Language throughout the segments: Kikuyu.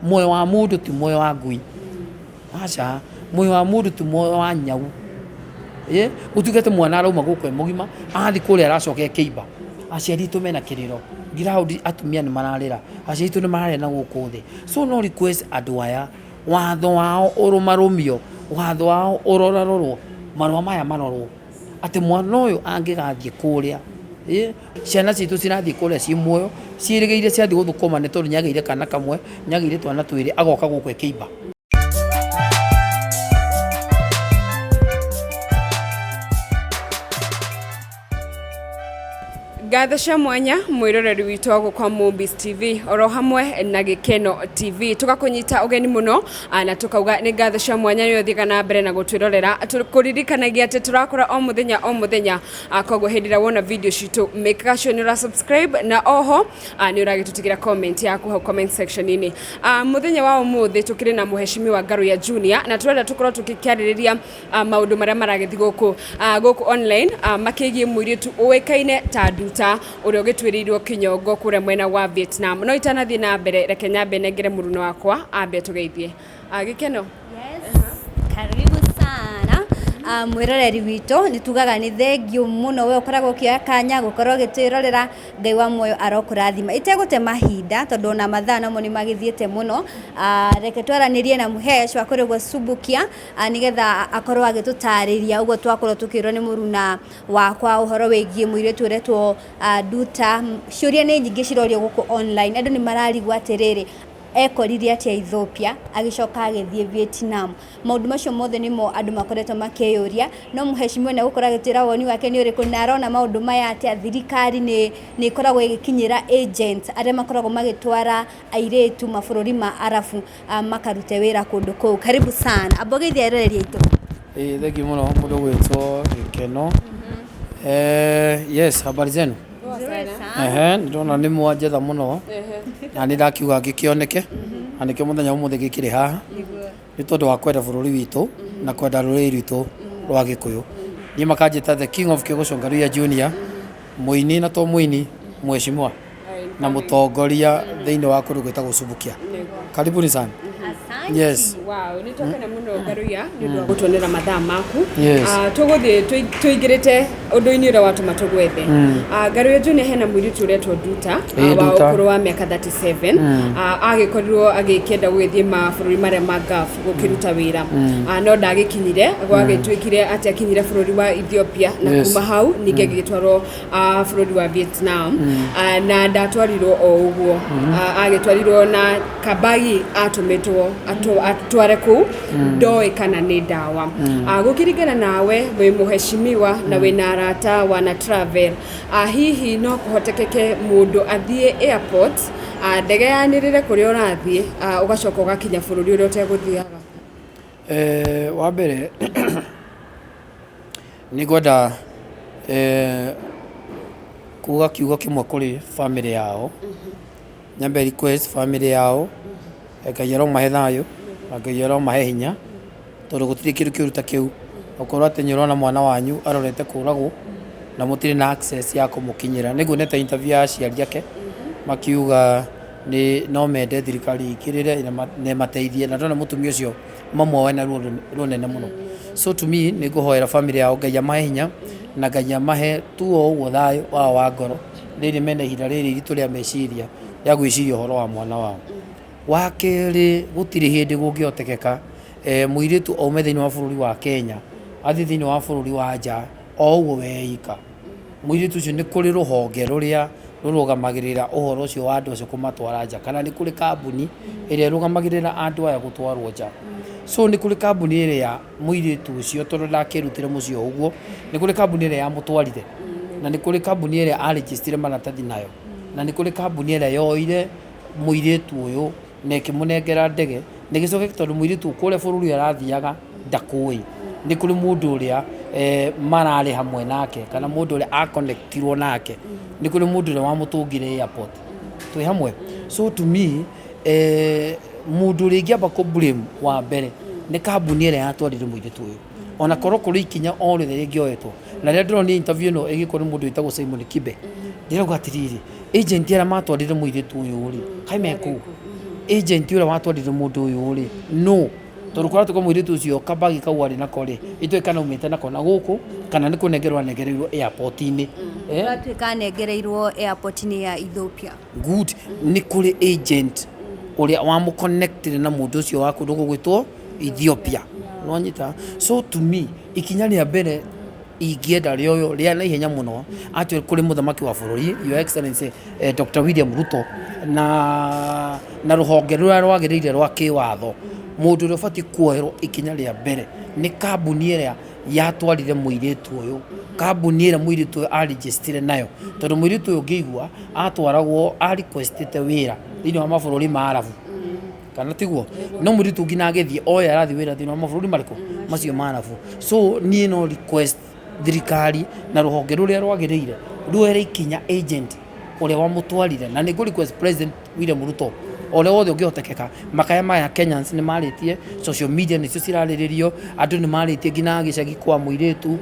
Muoyo wa mũndũ ti muoyo wa ngui. Aca, muoyo wa mũndũ ti muoyo wa nyau. Ĩ, gũtuĩke atĩ mwana arauma gũkũ e mũgima, arathiĩ kũrĩa aracoka e kĩimba. Aciari aitũ mena kĩrĩro, ground atumia nĩ mararĩra, aciari aitũ nĩ mararĩra na gũkũ thĩ. So no request andũ aya, watho wao ũrũmarũmio, watho wao ũrorarorwo, marũa maya marorwo. Atĩ mwana ũyũ angĩgathiĩ kũrĩa, ĩ, ciana citũ cirathiĩ kũrĩa ciĩ muoyo, ciĩrĩgĩrĩire ciathiĩ gũthũkũma nĩ tondũ nĩ agĩire kana kamwe, nĩ agĩire twana twĩrĩ, agoka gũkũ e kĩimba. Ngatho cia mwanya mwiroreri witũ wa gũkwa Mombis TV oro hamwe na Gĩkeno TV tũgakũnyita ũgeni mũno na tũkauga nĩ ngatho cia mwanya nĩ ũthiaga na mbere na gũtwĩrorera kũririkanagia atĩ tũrakora o mũthenya o mũthenya. Koguo hĩndĩ ĩrĩa wona video citũ make sure nĩ ũra subscribe na oho nĩ ũragĩtũtigĩra comment yaku hau comment section-inĩ. Mũthenya wa ũmũthĩ tũkĩrĩ na mũheshimiwa Ngaruiya Junior na tũrenda tũkorwo tũkĩarĩrĩria maũndũ marĩa maragĩthiĩ gũkũ gũkũ online makĩgiĩ mũirĩtu ũĩkaine ta Nduta ũrĩa ũgĩtuĩrĩirwo kĩnyongo kũrĩa mwena wa Vietnam. No itanathiĩ na mbere, reke nyambe nengere mũruna wakwa ambe atũgeithie. Gĩkeno. Yes. Karibu sana. Mwĩroreri witũ nĩ tugaga nĩ thengiũ mũno we ũkoragwo ũkĩoya kanya gũkorwo ũgĩtwĩrorera. Ngai wa muoyo arokũrathima. Itegũte mahinda tondũ ona mathaa namo nĩ magĩthiĩte mũno, reke twaranĩrie na Mũhesh wa kũrĩa ũguo Subukia nĩgetha akorwo agĩtũtarĩria ũguo twakorwo tũkĩrwo nĩ mũruna wakwa ũhoro wĩgiĩ mũirĩtu ũretwo Nduta. Ciũria nĩ nyingĩ cirorio gũkũ online, andũ nĩ mararigwo atĩrĩrĩ, ekorire atĩa Ethiopia agĩcoka agĩthiĩ Vietnam. Maũndũ macio mothe nĩmo andũ makoretwo makĩyũria, no mũheshimiwa nĩ egũkorwo agĩtwĩra woni wake nĩ ũrĩkũ na arona maũndũ maya atĩa, thirikari nĩ ĩkoragwo ĩgĩkinyĩra agents arĩa makoragwo magĩtwara airĩtu mabũrũri ma Arabu makarute wĩra kũndũ kũu. Karibu sana, amba ũgeithie eroreri aitũ. Ĩĩ thengiũ mũno mũndũ ũgwĩtwo Gĩkeno. Yes, habari zenu? Ehe, nĩ ndona nĩ mwanjetha mũno na nĩ ndakiuga ngĩkĩoneke na nĩkĩo mũthenya wa ũmũthĩ gĩkĩrĩ haha nĩ tondũ wa kwenda bũrũri witũ na kwenda rũrĩrĩ rwitũ rwa Gĩkũyũ. Niĩ makanjĩta the king of Kĩgũcũ Ngaruiya Junior, mũini na to mũini, mheshimiwa na mũtongoria thĩinĩ wa kũndũ gwĩtagwo Subukia. Karibuni sana. Asante. Yes. Wow, nĩ twakena mũno Ngaruiya nĩ ũndũ wa gũtuonera mathaa maku. Yes. Tũgũthiĩ tũingĩrĩte ũndũ-inĩ ũrĩa watũma tũgwethe. Ngaruiya Junior hena mũirĩtu ũretwo Nduta Ĩĩ, wa Nduta. ũkũrũ wa mĩaka 37. Agĩkorirwo agĩkĩenda gũgĩthiĩ mabũrũri marĩa ma Gulf gũkĩruta wĩra. No ndagĩkinyire, gwagĩtuĩkire atĩ akinyire bũrũri wa Ethiopia na kuma hau ningĩ agĩgĩtwarwo bũrũri wa Vietnam. Na ndatwarirwo o ũguo. Agĩtwarirwo na kabagi atũmĩtwo atware kũu ndoĩ kana nĩ ndawa. Gũkĩringana nawe wĩ mũheshimiwa na wĩna arata wana travel, hihi no kũhotekeke mũndũ athiĩ airport, ndege yanĩrĩre kũrĩa ũrathiĩ, ũgacoka ũgakinya bũrũri ũrĩa ũtegũthiaga? Wa mbere nĩ ngwenda kuga kiugo kĩmwe kũrĩ bamĩrĩ yao. Nyambe request bamĩrĩ yao, Ngai aromahe thayũ na Ngai aromahe hinya, tondũ gũtirĩ kĩndũ kĩũru ta kĩu, gũkorwo atĩ nĩ ũrona mwana wanyu arorete kũragwo na mũtirĩ na access ya kũmũkinyĩra. Nĩ nguonete interview ya aciari ake makiuga nĩ no mende thirikari ĩingĩrĩre na ĩmateithie, na ndona mũtumia ũcio mamu wao ena ruo rũnene mũno. So to me nĩ ngũhoera bamĩrĩ yao Ngai amahe hinya na Ngai amahe tu o ũguo thayũ wao wa ngoro rĩrĩ mena ihinda rĩrĩ iritũ rĩa meciria rĩa gwĩciria ũhoro wa mwana wao. Wa kerĩ gũtirĩ hĩndĩ kũngĩhotekeka mũirĩtu aume thĩinĩ wa bũrũri wa Kenya athiĩ thĩinĩ wa bũrũri wa nja o ũguo weika. Mũirĩtu ũcio nĩ kũrĩ rũhonge rũrĩa rũrũgamagĩrĩra ũhoro ũcio wa andũ acio kũmatwara nja, kana nĩ kũrĩ kambuni ĩrĩa ĩrũgamagĩrĩra andũ aya gũtwarwo nja. So nĩ kũrĩ kambuni ĩrĩa mũirĩtu ũcio tondũ ndakĩrutire mũciĩ o ũguo, nĩ kũrĩ kambuni ĩrĩa yamũtwarire, na nĩ kũrĩ kambuni ĩrĩa a register maratathi nayo, na nĩ kũrĩ kambuni ĩrĩa yoire mũirĩtu ũyũ na ĩkĩmũnengera ndege, na ĩgĩcoka tondũ mũirĩtu ũyũ kũrĩa bũrũri ũrĩa arathiaga ndakũĩ, nĩ kũrĩ mũndũ ũrĩa mararĩ hamwe nake kana mũndũ ũrĩa a connect irwo nake, nĩ kũrĩ mũndũ ũrĩa wamũtũngire airport, twĩ hamwe? So to me mũndũ ũrĩa ingĩamba kũ blame wa mbere nĩ kambuni ĩrĩa yatwarire mũirĩtu ũyũ, ona korwo kũrĩ ikinya o rĩothe rĩngĩoetwo, na rĩrĩa ndĩronire interview ĩno ĩgĩkwo nĩ mũndũ wĩtagwo Simon Kibe, ndĩrauga atĩrĩrĩ, agent arĩa matwarire mũirĩtu ũyũ rĩ, kaĩ me kũu? Agent ũrĩa watwarire mũndũ ũyũ rĩ, no tondũ kũratuĩka mũirĩtu ũcio kabagi kau arĩ nako rĩ, itũĩ kana aumĩte nako na gũkũ kana nĩ kũnengerwo anengereirwo airport-inĩ. Eh? Ũratuĩka anengereirwo airport-inĩ ya Ethiopia. Good. Nĩ kũrĩ agent ũrĩa wamũconnectire na mũndũ ũcio wa kũndũ gũgwĩtwo Ethiopia. Nĩwanyita? So to me, ikinya rĩa mbere ingĩenda rĩoywo rĩa naihenya mũno, actually kũrĩ mũthamaki wa bũrũri, Your Excellency Dr. William Ruto, na rũhonge rũrĩa rwagĩrĩire rwa kĩwatho, mũndũ ũrĩa ũbatiĩ kuoerwo ikinya rĩa mbere nĩ kambuni ĩrĩa yatwarire mũirĩtu ũyũ, kambuni ĩrĩa mũirĩtu ũyũ a register nayo, tondũ mũirĩtu ũyũ ũngĩigua atwaragwo a request ĩte wĩra thĩinĩ wa mabũrũri ma Arabu, kana tiguo? No mũirĩtu nginya agĩthiĩ oĩ arathiĩ wĩra thĩinĩ wa mabũrũri marĩkũ? Macio ma Arabu. So niĩ no request thirikari na rũhonge rũrĩa rwagĩrĩire ruoere ikinya agent ũrĩa wamũtwarire, na nĩ ngũ request President William Ruto o ũrĩa wothe ũngĩhotekeka. Makaya maya Kenyans nĩ marĩtie, social media nĩcio cirarĩrĩrio, andũ nĩ marĩtie nginya gĩcagi kwa mũirĩtu,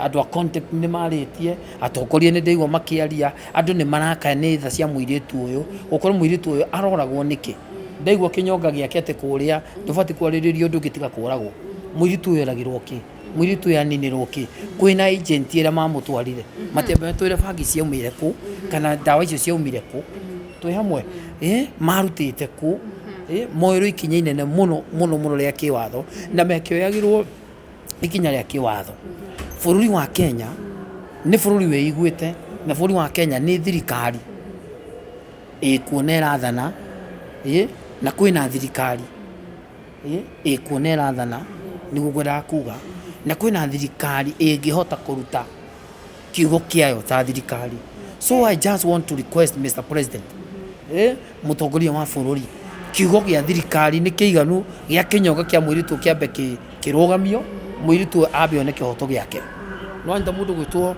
andũ a contact nĩ marĩtie, atongoria nĩ ndaigua makĩaria, andũ nĩ marakaya nĩ tha cia mũirĩtu ũyũ, gũkorwo mũirĩtu ũyũ aroragwo nĩkĩ? Ndaigua kĩnyonga gĩake atĩ kũrĩa ndũbatiĩ kwarĩrĩria ũndũ ũngĩ tiga kũragwo. Mũirĩtu ũyũ eragĩrwo kĩ? Mũirĩtu ũyũ aninĩrwo kĩ? Kwĩna agent ĩrĩa mamũtwarire, matiambe matwĩre bangi ciaumire kũ, kana ndawa icio ciaumire kũ, twĩ hamwe? Marutĩte kũ? Moerwo ikinya inene mũno mũno mũno rĩa kĩwatho, na mekĩoyagĩrwo ikinya rĩa kĩwatho. Bũrũri wa Kenya nĩ bũrũri wĩiguĩte, na bũrũri wa Kenya nĩ thirikari ĩkuo na ĩrathana, na kwĩna thirikari ĩkuo na ĩrathana, nĩguo ngwendaga kuga, na kwĩna thirikari ĩngĩhota kũruta kiugo kĩayo ta thirikari. So I just want to request Mr. President, mũtongoria wa bũrũri, kiugo gĩa thirikari nĩ kĩiganu gĩa kĩnyonga kĩa mũirĩtu ũyũ kĩambe kĩrũgamio, mũirĩtu ũyũ ambe one kĩhoto gĩake. Nĩwanyita mũndũ ũgwĩtwo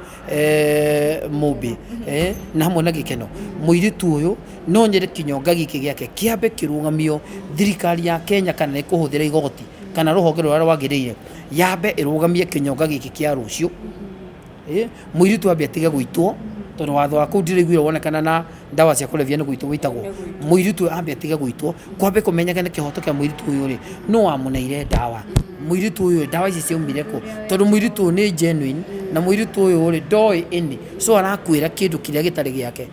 Mũmbi na hamwe na Gĩkeno, mũirĩtu ũyũ no nyende kĩnyonga gĩkĩ gĩake kĩambe kĩrũgamio, thirikari ya Kenya kana nĩ ĩkũhũthĩra igoti kana rũhonge rũrĩa rwagĩrĩire, yambe ĩrũgamie kĩnyonga gĩkĩ kĩa rũciũ, mũirĩtu ambe atige gũitwo, tondũ watho wa kũu ndiraiguire wonekana na ndawa cia kũrebia nĩ gũitwo gũitagwo. Mũirĩtu ũyũ ambe atige gũitwo, kwambe kũmenyekane kĩhoto kĩa mũirĩtu ũyũ rĩ, nũ wamũneire ndawa? Mũirĩtu ũyũ ndawa ici ciaumire kũ? Tondũ mũirĩtu ũyũ nĩ genuine, na mũirĩtu ũyũ rĩ, ndoĩ any, so arakwĩra kĩndũ kĩrĩa gĩtarĩ gĩake.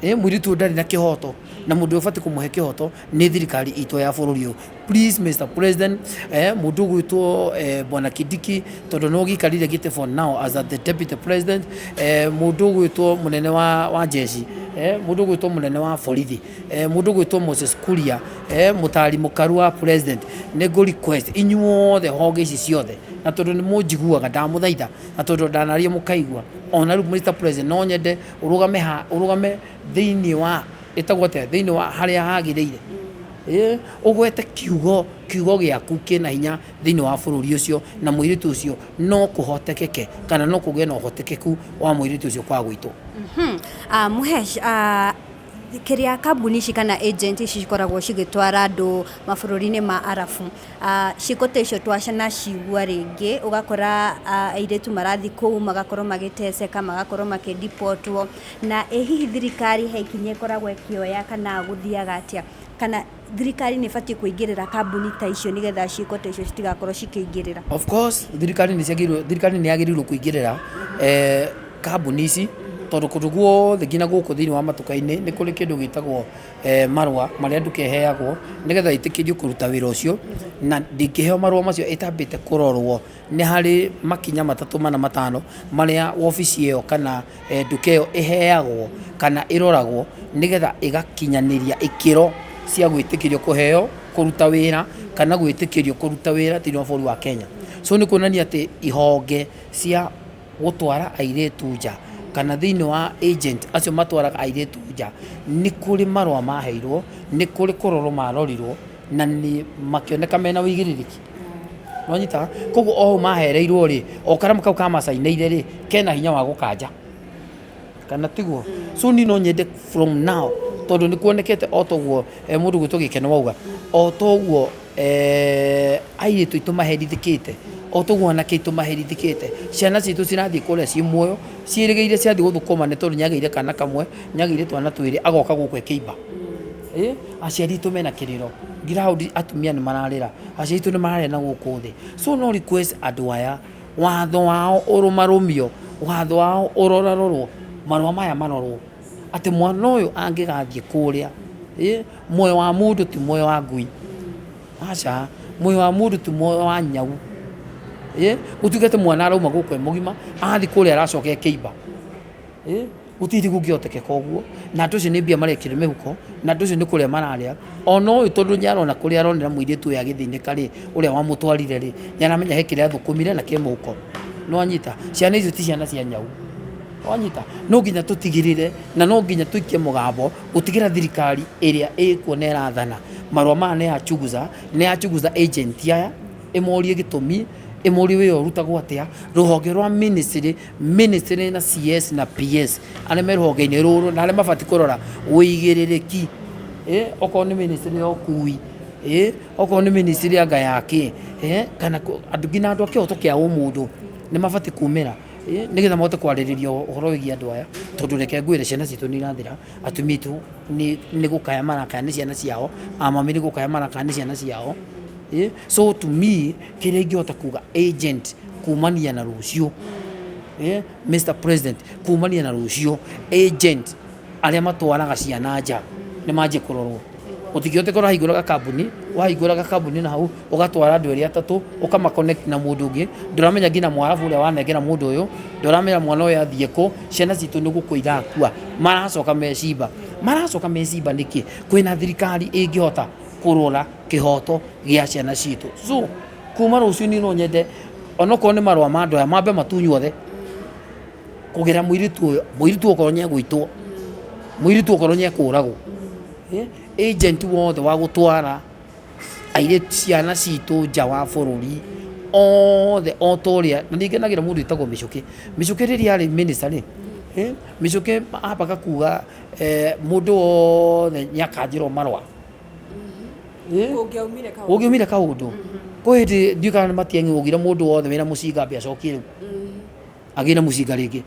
Mũirĩtu ũyũ ndarĩ na kĩhoto, na mũndũ ũrĩa ũbatiĩ kũmũhe kĩhoto nĩ thirikari itũ ya bũrũri ũyũ. Please Mr. President, mũndũ ũgwĩtwo Bwana Kindiki, tondũ nĩ ũgĩikarĩire gĩtĩ for now as the deputy president, mũndũ ũgwĩtwo mũnene wa jeshi, mũndũ ũgwĩtwo mũnene wa borithi, mũndũ ũgwĩtwo Moses Kuria, mũtari mũkaru wa president, nĩ ngũ request inyuothe honge ici ciothe, na tondũ nĩ mũnjiguaga ndamũthaitha, na tondũ ndanaria mũkaigua, ona rĩu Mr. President no nyende ũrũgame ha ũrũgame thĩinĩ wa ĩtagwo atĩa, thĩinĩ wa harĩa hagĩrĩire, ũgwete kiugo gĩaku kĩna hinya thĩinĩ wa bũrũri ũcio, na mũirĩtu ũcio no kũhotekeke kana no kũgĩe na ũhotekeku wa mũirĩtu ũcio kwaga gũitwo. Mũhesh, kĩrĩa kambuni ici kana agent ici cikoragwo cigĩtwara andũ mabũrũri-inĩ ma Arabu, ciĩko ta icio twanacigua rĩngĩ, ũgakora airĩtu marathiĩ kũu magakorwo magĩteceka, magakorwo makĩdeport na ĩ hihi thirikari he ikinya ĩkoragwo ĩkĩoya kana gũthiaga atĩa? Kana thirikari nĩ ĩbatiĩ kũingĩrĩra kambuni ta icio nĩgetha ciĩko ta icio citigakorwo cikĩingĩrĩra? Of course thirikari nĩ ciagĩrĩirwo, thirikari nĩ yagĩrĩirwo kũingĩrĩra kambuni ici, tondũ kũndũ guothe nginya gũkũ thĩinĩ wa matuka-inĩ nĩ kũrĩ kĩndũ gĩtagwo marũa marĩa nduka ĩheagwo nĩgetha ĩtĩkĩrio kũruta wĩra ũcio, na ndĩngĩheo marũa macio ĩtambĩte kũrorwo nĩ harĩ makinya matatũ, mana, matano marĩa wabici ĩyo kana nduka ĩyo ĩheagwo kana ĩroragwo nĩgetha ĩgakinyanĩria ikĩro cia gwĩtĩkĩrio kũheo kũruta wĩra kana gwĩtĩkĩrio kũruta wĩra thĩinĩ wa bũrũri wa Kenya. So nĩ kuonania atĩ ihonge cia gũtwara airĩtu nja kana thĩinĩ wa agent acio matwaraga airĩtu nja, nĩ kũrĩ marũa maheirwo, nĩ kũrĩ kũrorwo marorirwo na nĩ makĩoneka mena ũigĩrĩrĩki. Nĩwanyita? Koguo o ũũ mahereirwo rĩ, o karamu kau kamacainĩire rĩ, kena hinya wa gũkanja. Kana tiguo? So niĩ no nyende from now, tondũ nĩ kuonekete o toguo mũndũ ũgwĩtwo Gĩkeno auga, o toguo airĩtu aitũ maherithĩkĩte, o toguo anake aitũ maherithĩkĩte, ciana citũ cirathiĩ kũrĩa ciĩ muoyo, ciĩrĩgĩrĩire ciathiĩ gũthũkũma nĩ tondũ nĩ agĩire kana kamwe, nĩ agĩire twana twĩrĩ, agoka gũkũ akĩimba. Ĩ, aciari aitũ mena kĩrĩro ground, atumia nĩ mararĩra, aciari aitũ nĩ mararĩra na gũkũ thĩ. So no request andũ aya watho wao ũrũmarũmio, watho wao ũrorarorwo, marũa maya marorwo atĩ mwana ũyũ angĩgathiĩ kũrĩa, ĩ, muoyo wa mũndũ ti muoyo wa ngui, aca, muoyo wa mũndũ ti muoyo wa nyau, ĩ, gũtuĩke atĩ mwana arauma gũkũ e mũgima, athiĩ kũrĩa aracoka e kĩimba, ĩ, gũtirĩ hĩndĩ kũngĩhotekeka ũguo, na andũ acio nĩ mbia marekĩra mĩhuko, na andũ acio nĩ kũrĩa mararĩa, ona ũyũ tondũ nĩ arona kũrĩa aronera mũirĩtu ũyũ agĩthĩnĩka rĩ, ũrĩa wamũtwarire rĩ, nĩ aramenya he kĩrĩa athũkũmire na kĩ mũhuko, nĩ wanyita, ciana icio ti ciana cia nyau, nĩ wanyita, no nginya tũtigĩrĩre na no nginya tũikie mũgambo gũtigĩra thirikari ĩrĩa ĩkuo na ĩrathana, marũa maya nĩ ya chunguza, nĩ ya chunguza agent aya, ĩmorie gĩtũmi, ĩmorie wĩra ũrutagwo atĩa, rũhonge rwa ministry, ministry na CS na PS arĩa me rũhonge-inĩ rũrũ na arĩa mabatiĩ kũrora ũigĩrĩrĩki, okorwo nĩ ministry ya ũkui, okorwo nĩ ministry anga ya kĩ, kana andũ nginya andũ a kĩhoto kĩa ũmũndũ nĩ mabatiĩ kumĩra nĩgetha mahote kwarĩrĩria ũhoro wĩgiĩ andũ aya, tondũ reke ngwĩre ciana citũ nĩ irathira, atumia aitũ nĩ gũkaya marakaya nĩ ciana ciao, amami nĩ gũkaya marakaya nĩ ciana ciao. So to me kĩrĩa ingĩhota kuga agent kumania na rũciũ, Mr President, kumania na rũciũ agent arĩa matwaraga ciana nja nĩ manjie kũrorwo. Gũtingĩhoteka ũrahingũra gakambuni, wahingũra gakambuni na hau ũgatwara andũ erĩ atatũ ũkama connect na mũndũ ũngĩ, ndũramenya nginya mwarabu ũrĩa wanengera mũndũ ũyũ, ndũramenya mwana ũyũ athiĩ kũ, ciana citũ nĩ gũkua irakua, maracoka me cimba. Maracoka me cimba nĩkĩ? Kwĩna thirikari ĩngĩhota kũrora kĩhoto gĩa ciana citũ. So kuma rũciũ niĩ no nyende onokorwo nĩ marũa ma andũ aya mambe matunywo othe kũgera mũirĩtu ũyũ, mũirĩtu okorwo nĩ egũitwo, mũirĩtu okorwo nĩ ekũragwo, agent wothe wa gũtwara airĩtu ciana citũ nja wa bũrũri othe o ta ũrĩa, na nĩ ngenagĩra mũndũ wĩtagwo Mĩchũkĩ. Mĩchũkĩ rĩrĩa arĩ minister rĩ, Mĩchũkĩ ambaga kuga mũndũ wothe nĩ akanjĩrwo marũa. Kũngĩaumire kaũndũ. Kũngĩaumire kaũndũ. Kwĩ hĩndĩ ndiũĩ kana nĩ Matiang'i waugire mũndũ wothe wĩna mũcinga ambe acokie rĩu. Agĩe na mũcinga rĩngĩ.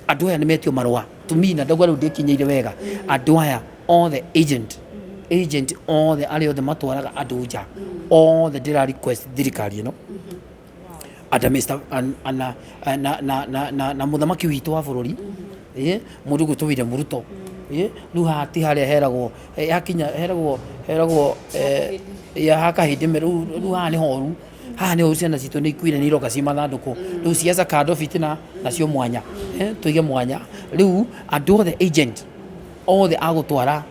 Andũ aya nĩ metio marũa. To me na ndauga rĩu ndĩkinyĩire wega. Andũ aya othe agent, agent othe arĩa othe matwaraga andũ nja, othe ndĩra request thirikari ĩno under Mr. na, na, na, na, na, na mũthamaki witũ wa bũrũri mũndũ ũgwĩtwo William Ruto, rĩu haha ti harĩa heragwo, hakinya heragwo heragwo ha Kahĩndĩ, rĩu haha nĩ horu, haha nĩ horu, ciana citũ nĩ ikuire nĩ iroka ciĩ mathandũkũ, rĩu siasa kando fitina nacio mwanya, tũige mwanya, rĩu andũ othe agent othe a gũtwara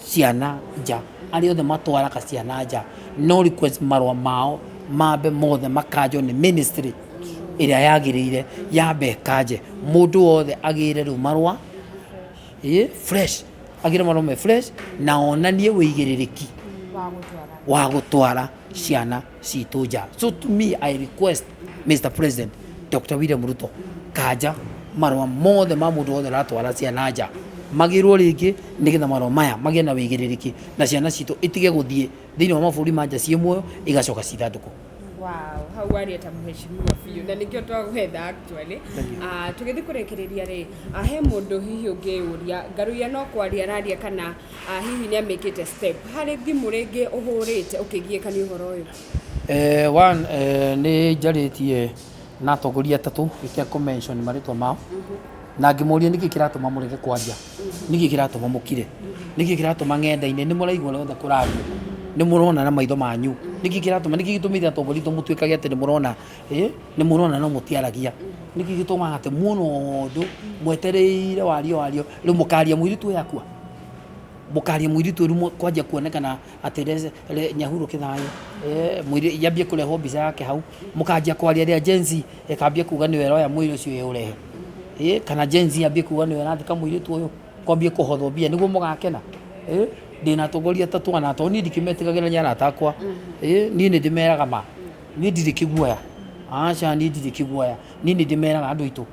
ciana nja, arĩa othe matwaraga ciana nja, no request marũa mao mambe mothe makanjwo nĩ ministry ĩrĩa yagĩrĩire yambe ĩkanje, mũndũ wothe agĩre rĩu marũa fresh, agĩre marũa me fresh na onanie ũigĩrĩrĩki wa gũtwara ciana citũ nja. So to me I request Mr President Dr William Ruto kanja marũa mothe ma mũndũ wothe ũratwara ciana nja magĩrwo rĩngĩ nĩgetha marũa maya magĩe na wĩigĩrĩrĩki na ciana citũ itige gũthiĩ thĩinĩ wa mabũrũri ma nja ciĩ muoyo igacoka ci ithandũkũ. Wow, hau waria ta mũheshimiwa biũ na nĩkĩo twagwetha actually. Tũgĩthiĩ kũrĩkĩrĩria rĩ, he mũndũ hihi ũngĩyũria Ngaruiya no kwaria araria kana hihi nĩ amĩkĩte step harĩ thimũ rĩngĩ ũhũrĩte ũkĩgiĩka nĩ ũhoro ũyũ? One, nĩ njarĩtie na atongoria atatũ itekũ mention marĩtwa mao, na ngĩmoria nĩkĩ kĩratũma mũrege kwaria, nĩkĩ kĩratũma mũkire, nĩkĩ kĩratũma ng'enda-inĩ, nĩ mũraigua ũrĩa wothe kũrario, nĩ mũrona na maitho manyu, nĩkĩ kĩratũma, nĩkĩ gĩtũmĩte atongoria aitũ mũtuĩkage atĩ nĩ mũrona, nĩ mũrona no mũtiaragia, nĩkĩ gĩtũmaga atĩ muona ũndũ mwetereire wario wario, rĩu mũkaria mũirĩtu ũyũ akua, mũkaria mũirĩtu ũyũ rĩu kwanjia kuonekana atĩ nyahurũke thayũ, yambie kũrehwo mbica yake hau, mũkanjia kwaria rĩrĩa Gen Z ĩkambia kuga nĩwe ĩroya mwĩrĩ ũcio ĩũrehe, kana Gen Z yambie kuga nĩwe ĩrathika mũirĩtu ũyũ, kwambie kũhothwo mbia nĩguo mũgakena, ndĩna atongoria atatũ ana tondũ niĩ ndikĩmetigagĩra nĩ arata akwa, niĩ nĩ ndĩmeraga ma, niĩ ndirĩ kĩguoya, aca niĩ ndirĩ kĩguoya, niĩ nĩ ndĩmeraga andũ aitũ,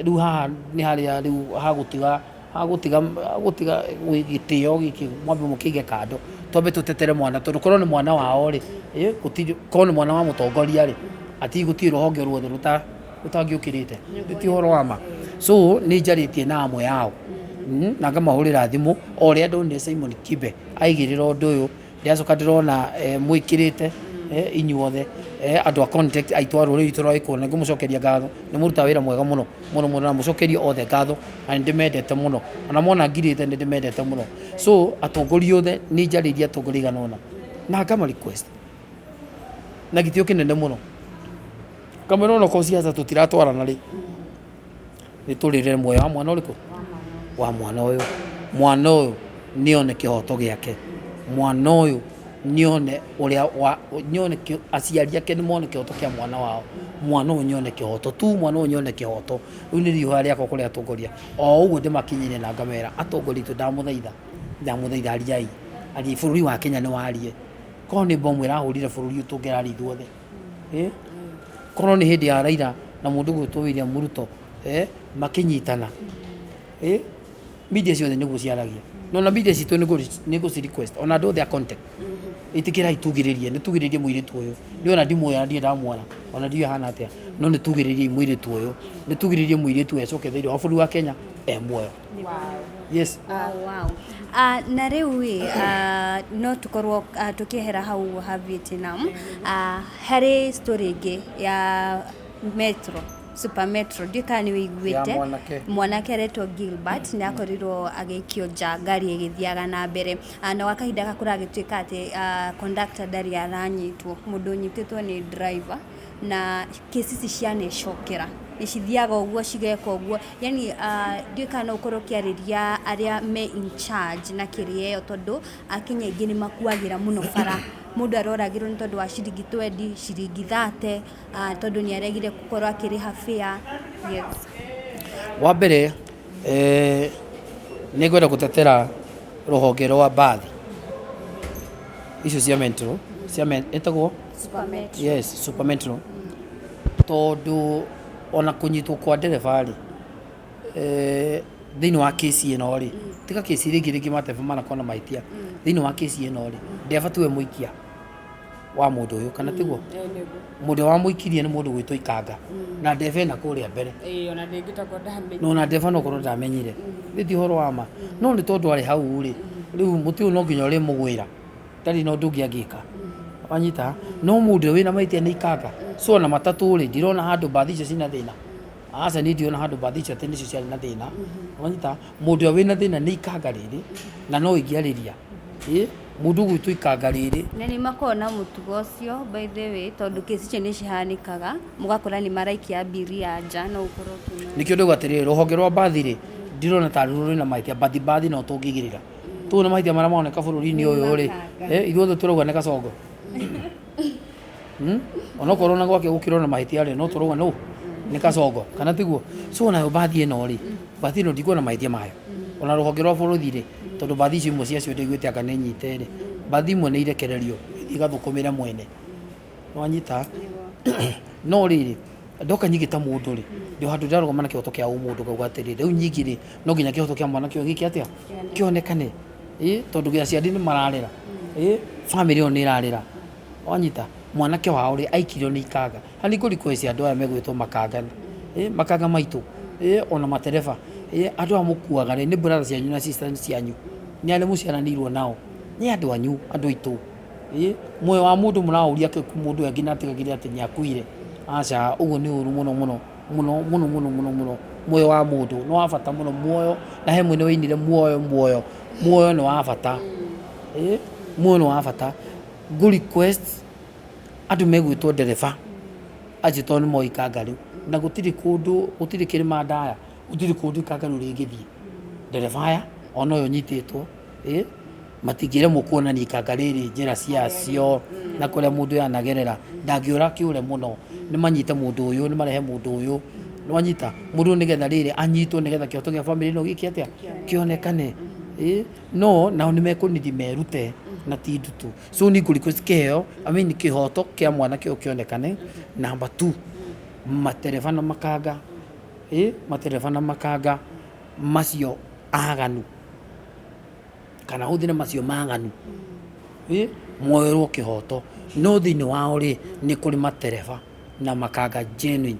rĩu haha nĩ harĩa rĩu hagũtiga hagũtiga hagũtiga gĩtĩo gĩkĩ mwambe mũkĩige kando, twambe tũtetere mwana tondũ korwo nĩ mwana wao rĩ, gũtirĩ korwo nĩ mwana wa mũtongoria rĩ, ati gũtirĩ rũhonge ruothe rũtangĩũkĩrĩte, ti ũhoro wa ma. So nĩ njarĩtie na amwe ao Na ngamahũrĩra thimũ o ũrĩa ndonire Simon Kibe aigĩrĩra ũndũ ũyũ, ndĩracoka ndĩrona mwĩkĩrĩte inyuothe andũ a contact aitũ a rũrĩrĩ rwitũ rwa Gĩkũyũ, na ngũmũcokeria ngatho, nĩ mũrutaga wĩra mwega mũno mũno mũno, na mũcokerie othe ngatho, na nĩ ndĩmendete mũno, ona mona ngirĩte nĩ ndĩmendete mũno. So atongoria othe, nĩ njarĩirie atongoria aigana ũna na ngama request na gĩtĩo kĩnene mũno, ngamwĩra onokorwo ciaca tũtiratwarana rĩ, nĩ tũrĩrĩre muoyo wa mwana ũrĩkũ? Wa mwana ũyũ. Mwana ũyũ nĩ one kĩhoto gĩake, mwana ũyũ nĩ one ũrĩa wa, nĩ one aciari ake nĩ mone kĩhoto kĩa mwana wao, mwana ũyũ nĩ one kĩhoto tu, mwana ũyũ nĩ one kĩhoto. Rĩu nĩ riũa rĩakwa kũrĩ atongoria, o ũguo ndĩmakinyĩire na ngamera atongoria aitũ ndamũthaitha, ndamũthaitha ariai, ariai, bũrũri wa Kenya nĩ warie. Korwo nĩ bomu ĩrahũrire bũrũri ũyũ tũngĩraria ithuothe. Korwo nĩ hĩndĩ ya Raila na mũndũ ũgwĩtwo William Ruto makĩnyitana, media ciothe nĩguo ciaragia. Na ona media citũ nĩ ngũ ci request ona andũ othe a contact, ĩtĩkĩrai tugĩrĩrie, nĩ tugĩrĩrie mũirĩtu ũyũ. Niĩ ona ndimũĩ ona ndirĩ ndamuona, ona ndiũĩ ahana atĩa, no nĩ tugĩrĩriei mũirĩtu ũyũ, nĩ tugĩrĩrie mũirĩtu ũyũ acoke thĩinĩ wa bũrũri wa Kenya e muoyo. Yes. Wow. Na rĩu ĩ, no tũkorwo tũkĩehera hau ũguo ha Vietnam, harĩ story ĩngĩ ya Metro, Super Metro, ndiũĩ kana nĩ ũiguĩte. Ya mwanake. Mwanake aretwo Gilbert nĩ akorirwo agĩikio nja ngari ĩgĩthiaga na mbere. Na gwa kahinda gaka kũragĩtuĩka atĩ conductor ndarĩ aranyitwo, mũndũ ũnyitĩtwo nĩ driver, na kesi ici cianecokera nĩ cithiaga ũguo cigeka ũguo, yani ndiũĩ kana no ũkorwo ũkĩarĩria arĩa me in charge na kĩrĩa ĩyo, tondũ Akenya aingĩ nĩ makuagĩra mũno bara, mũndũ aroragĩrwo nĩ tondũ wa ciringi twendi, ciringi thate, tondũ nĩ aregire gũkorwo akĩrĩha fare, yes. Wa mbere nĩ ngwenda gũtetera rũhonge rwa mbathi icio cia Metro, cia ĩtagwo? Super Metro. Yes, Super Metro. Tondũ ona kũnyitwo kwa ndereba rĩ, thĩinĩ wa kĩci ĩno rĩ, tiga kĩci iria ingĩ rĩngĩ matereba manakorwo na mahĩtia, thĩinĩ wa kĩci ĩno rĩ, ndereba tiwe mũikia wa mũndũ ũyũ, kana tiguo? Mũndũ ũrĩa wamũikirie nĩ mũndũ ũgwĩtwo Ikanga, na ndereba ena kũrĩa mbere. Ona ndĩngĩtakorwo ndamenyire. Na ona ndereba no ũkorwo ndamenyire. Nĩ ti ũhoro wa ma. No nĩ tondũ arĩ hau rĩ, rĩu mũtĩ ũyũ no nginya ũrĩmũgwĩra. Ndarĩ na ũndũ ũngĩ angĩka. Wanyita? No mũndũ ũrĩa wĩna mahĩtia nĩ Ikanga. So ona matatũ rĩ, ndirona handũ mbathi icio ciĩna thĩna. Aca niĩ ndirona handũ mbathi icio atĩ nĩcio ciarĩ na thĩna. Wanyita? Mũndũ ũrĩa wĩna thĩna nĩ Ikanga rĩrĩ, na no ingĩarĩria. Ĩ, mũndũ ũgwĩtwo Ikanga rĩrĩ. Na nĩ makoragwo na mũtugo ũcio by the way, tondũ kesi icio nĩ cihanĩkaga, mũgakora nĩ maraikia abiria nja, no ũkorwo ũkĩmera. Nĩkĩo ndauga atĩrĩrĩ, rũhonge rwa mbathi rĩ, ndirona tarĩ rwĩna mahĩtia, but mbathi no tũngĩigĩrĩra. Tũũ nĩ mahĩtia marĩa maroneka bũrũri-inĩ ũyũ rĩ, ithuothe tũrauga nĩ Kasongo. Onokorwo na gwake gũkĩrĩ na mahĩtia rĩ, no tũrauga nũ? Nĩ Kasongo, kana tiguo? So nayo mbathi ĩno rĩ, mbathi ĩno ndikuona mahĩtia mayo. Ona rũhonge rwa borithi rĩ, tondũ mbathi icio imwe ciacio ndaiguĩte anga nĩ nyite rĩ, mbathi imwe nĩ irekererio ithiĩ igathũkũmĩre mwene. Nĩwanyita? No rĩrĩ, ndoka nyingĩ ta mũndũ rĩ, ndĩ handũ ndĩrarũgama na kĩhoto kĩa ũmũndũ ngauga atĩrĩrĩ, rĩu nyingĩ rĩ, no nginya kĩhoto kĩa mwanake ũyũ gĩke atĩa? Kĩonekane. Ĩ, tondũ aciari nĩ mararĩra. Ĩ, bamĩrĩ ĩyo nĩ ĩrarĩra. Wanyita? Mwanake wao rĩ, aikirio nĩ ikanga. Na nĩ ngũ request andũ aya megwĩtwo makanga, ĩ, makanga maitũ, ĩ, ona matereba, ĩ, andũ aya mũkuaga rĩ, nĩ brother cianyu na sister cianyu. Nĩ arĩa mũciaranĩirwo nao. Nĩ andũ anyu, andũ aitũ. Ĩ, muoyo wa mũndũ mũraũria mũndũ ũyũ nginya atigagĩrĩre atĩ nĩ akuire. Aca, ũguo nĩ ũru mũno mũno mũno mũno mũno mũno mũno. Muoyo wa mũndũ nĩ wa bata mũno, muoyo, na he mũini wainire muoyo muoyo, muoyo nĩ wa bata. Ĩ, muoyo nĩ wa bata. Ngũ request andũ megwĩtwo ndereba acio tondũ nĩ moĩ ikanga rĩu, na gũtirĩ kũndũ, gũtirĩ kĩrĩma ndaya, gũtirĩ kũndũ ikanga rĩu rĩngĩthiĩ. Ndereba aya ona ũyũ ũnyitĩtwo, ĩ, matingĩremwo kuonania ikanga rĩrĩ njĩra ciacio na kũrĩa mũndũ ũyũ anagerera, ndangĩũra kĩũre mũno, nĩ manyite mũndũ ũyũ, nĩ marehe mũndũ ũyũ, nĩ wanyita? Mũndũ ũyũ nĩgetha rĩrĩ anyitwo nĩgetha kĩhoto gĩa bamĩrĩ ĩno gĩke atĩa? Kĩonekane. Ĩ, no nao nĩ mekũnidi merute na ti ndutu. So niĩ ngũ request kĩheo, I mean kĩhoto kĩa mwanake ũyũ kĩonekane. Number two, matereba na makanga, ĩ, matereba na makanga macio aganu, kana hũthĩre macio maganu, ĩ, moerwo kĩhoto. No thĩinĩ wao rĩ, nĩ kũrĩ matereba na makanga genuine,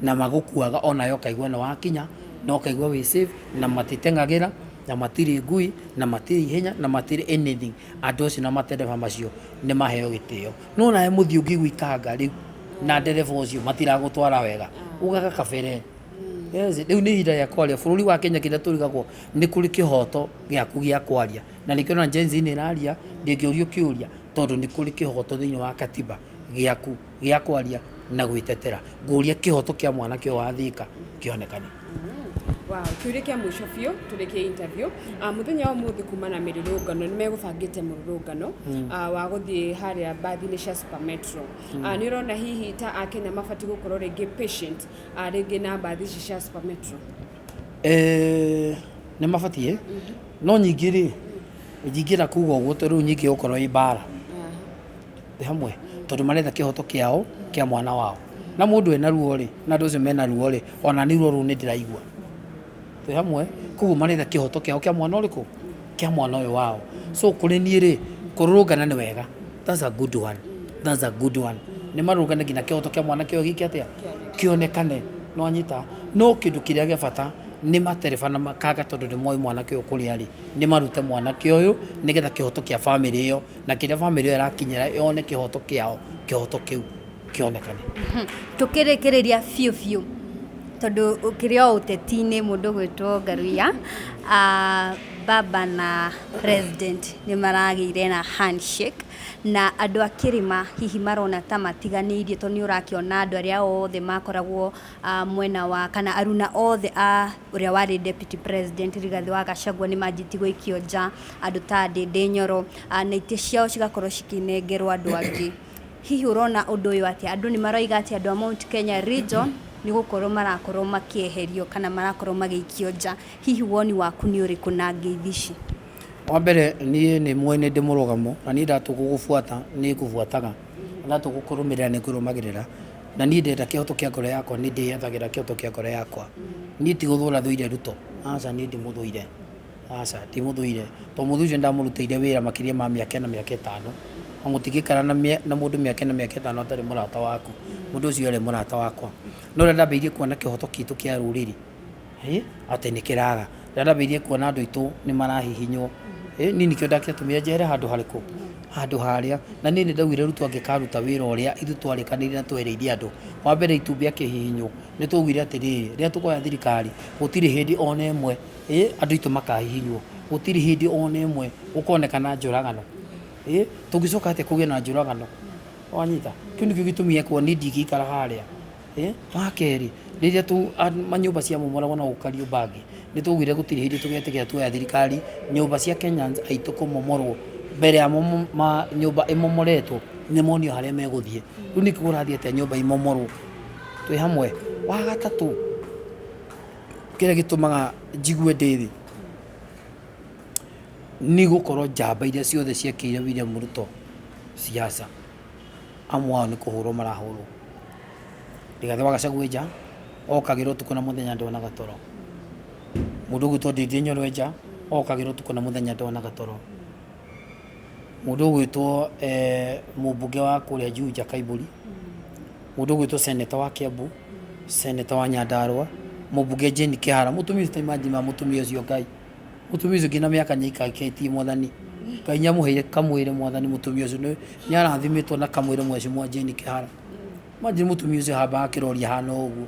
na magũkuaga onawe ũkaigua nĩ wakinya. Na ũkaigua wĩ safe, na matiteng'agĩra, na matirĩ ngui, na matirĩ ihenya, na matirĩ anything. Andũ acio na matereba macio nĩ maheo gĩtĩo. No nawe mũthiĩ ũngĩigua ikanga rĩu na ndereba ũcio matiragũtwara wega, ugaga kabere. Yes, rĩu nĩ ihinda rĩa kwaria. Bũrũri wa Kenya kĩrĩa tũrigagwo nĩ kũrĩ kĩhoto gĩaku gĩa kwaria. Na nĩkĩo ona Gen Z nĩ ĩraria, ndĩngĩũrio kĩũria tondũ nĩ kũrĩ kĩhoto thĩinĩ wa katiba gĩaku gĩa kwaria na gwĩtetera. Ngũria kĩhoto kĩa mwanake ũyũ wa Thika kĩonekane. Wow, kĩũria kĩa mũico biũ tũrĩkie interview. Mũthenya wa ũmũthĩ kuma na mĩrũrũngano nĩ megũbangĩte mũrũrũngano wa gũthiĩ harĩa mbathi-inĩ cia Super Metro. Nĩ ũrona hihi ta akenya mabatiĩ gũkorwo rĩngĩ patient rĩngĩ na mbathi ici cia Super Metro? Nĩ mabatiĩ, no nyingĩ rĩ, ndingĩenda kuga ũguo tondũ rĩu nyingĩ ĩgũkorwo ĩ mbara. Twĩ hamwe? Tondũ maretha kĩhoto kĩao kĩa mwana wao. Na mũndũ ena ruo rĩ, na andũ acio mena ruo rĩ, ona niĩ ruo rũu nĩ ndĩraigua. Twĩ hamwe? Koguo maretha kĩhoto kĩao kĩa mwana ũrĩkũ? Kĩa mwana ũyũ wao. So kũrĩ niĩ rĩ, kũrũrũngana nĩ wega. That's a good one. That's a good one. Nĩ marũrũngane nginya kĩhoto kĩa mwanake ũyũ gĩke atĩa? Kĩonekane. Nĩ wanyita? No kĩndũ kĩrĩa gĩa bata nĩ matereba na makanga tondũ nĩ moĩ mwanake ũyũ kũrĩa arĩ, nĩ marute mwanake ũyũ nĩgetha kĩhoto kĩa bamĩrĩ ĩyo na kĩrĩa bamĩrĩ ĩyo ĩrakinyĩra yone kĩhoto kĩao, kĩhoto kĩu kĩonekane. Tũkĩrĩkĩrĩria biũ biũ tondũ ũkĩrĩ o ũteti-inĩ mũndũ ũgwĩtwo Ngaruiya, baba na president nĩ maragĩire na handshake na andũ a kĩrĩma hihi marona ta matiganĩirio tondũ nĩ ũrakĩona andũ arĩa othe makoragwo mwena wa kana aruna othe a ũrĩa warĩ deputy president Rigathĩ wa Gachagua nĩ manjĩtie gũikio nja, andũ ta Ndĩndĩ Nyoro na itĩ ciao cigakorwo cikĩnengerwo andũ angĩ. Hihi ũrona ũndũ ũyũ atĩa? Andũ nĩ maroiga atĩ andũ a Mount Kenya region nĩ gũkorwo marakorwo makĩeherio kana marakorwo magĩikio nja. Hihi woni waku nĩ ũrĩkũ na ngeithi ici? Wa mbere niĩ nĩ mwene ndĩ mũrũgamo na niĩ ndatua gũgũbuata nĩ ngũbuataga, na ndatua gũkũrũmĩrĩra nĩ ngũrũmagĩrĩra. Na niĩ ndenda kĩhoto kĩa ngoro yakwa nĩ ndĩyethagĩra kĩhoto kĩa ngoro yakwa. Niĩ ti gũthũra thũire Ruto, aca niĩ ndimũthũire, aca ndimũthũire. Tondũ mũthuri ũcio nĩ ndamũrutĩire wĩra makĩria ma mĩaka ĩna mĩaka ĩtano. Na mũtingĩikara na mũndũ mĩaka ĩna mĩaka ĩtano atarĩ mũrata waku. Mũndũ ũcio arĩ mũrata wakwa. No rĩrĩa ndambĩrĩirie kuona kĩhoto kitũ kĩa rũrĩrĩ, atĩ nĩ kĩraga. Rĩrĩa ndambĩrĩirie kuona andũ aitũ nĩ marahihinywo, niĩ nĩkĩo ndakĩatũmire njehere handũ harĩkũ? Handũ harĩa. Na niĩ nĩ ndaugire Ruto angĩkaruta wĩra ũrĩa ithuĩ twarĩkanĩire na twerĩire andũ. Wa mbere itumbĩ akĩhihinywo, nĩ twaugire atĩrĩrĩ, rĩrĩa tũkoya thirikari, gũtirĩ hĩndĩ ona ĩmwe andũ aitũ makahihinywo. Gũtirĩ hĩndĩ ona ĩmwe gũkonekana njũragano. Tũngĩcoka atĩa kũgĩe na njũragano? Wanyita? Kĩu nĩkĩo gĩtũmi gĩa kuga niĩ ndingĩikara harĩa. Wa kerĩ, rĩrĩa manyũmba ciamomoragwo na gũkũ Kariobangi, nĩ twaugire gũtirĩ hĩndĩ tũgetĩkĩra tuoya thirikari nyũmba cia Kenyans aitũ kũmomorwo mbere ya nyũmba ĩmomoretwo nĩ monio harĩa megũthiĩ. Rĩu nĩkĩ kũrathiĩ atĩa nyũmba imomorwo? Twĩ hamwe? Wa gatatũ, kĩrĩa gĩtũmaga njigue ndĩ thĩ, nĩ gũkorwo njamba iria ciothe ciekĩire William Ruto siasa, amwe ao nĩ kũhũrwo marahũrwo. Rigathĩ wa Gachagua e nja, okagĩra ũtukũ na mũthenya ndonaga toro. Mũndũ ũgwĩtwo Ndindi Nyoro e nja, okagĩra ũtukũ na mũthenya ndonaga toro. Mũndũ ũgwĩtwo mũmbunge wa kũrĩa Juja Kaiburi, mũndũ ũgwĩtwo seneta wa Kiambu, seneta wa Nyandarua, mũmbunge Jane Kĩhara, mũtumia ũcio ta imagine ma mũtumia ũcio Ngai. Mũtumia ũcio nginya mĩaka nĩaikarĩtie mwathani. Ngai nĩamũheire kamwĩrĩ mwathani mũtumia ũcio nĩ arathimĩtwo na kamwĩrĩ mheshimiwa Jane Kĩhara. Imagine mũtumia ũcio ahambaga kĩrori ahana ũguo.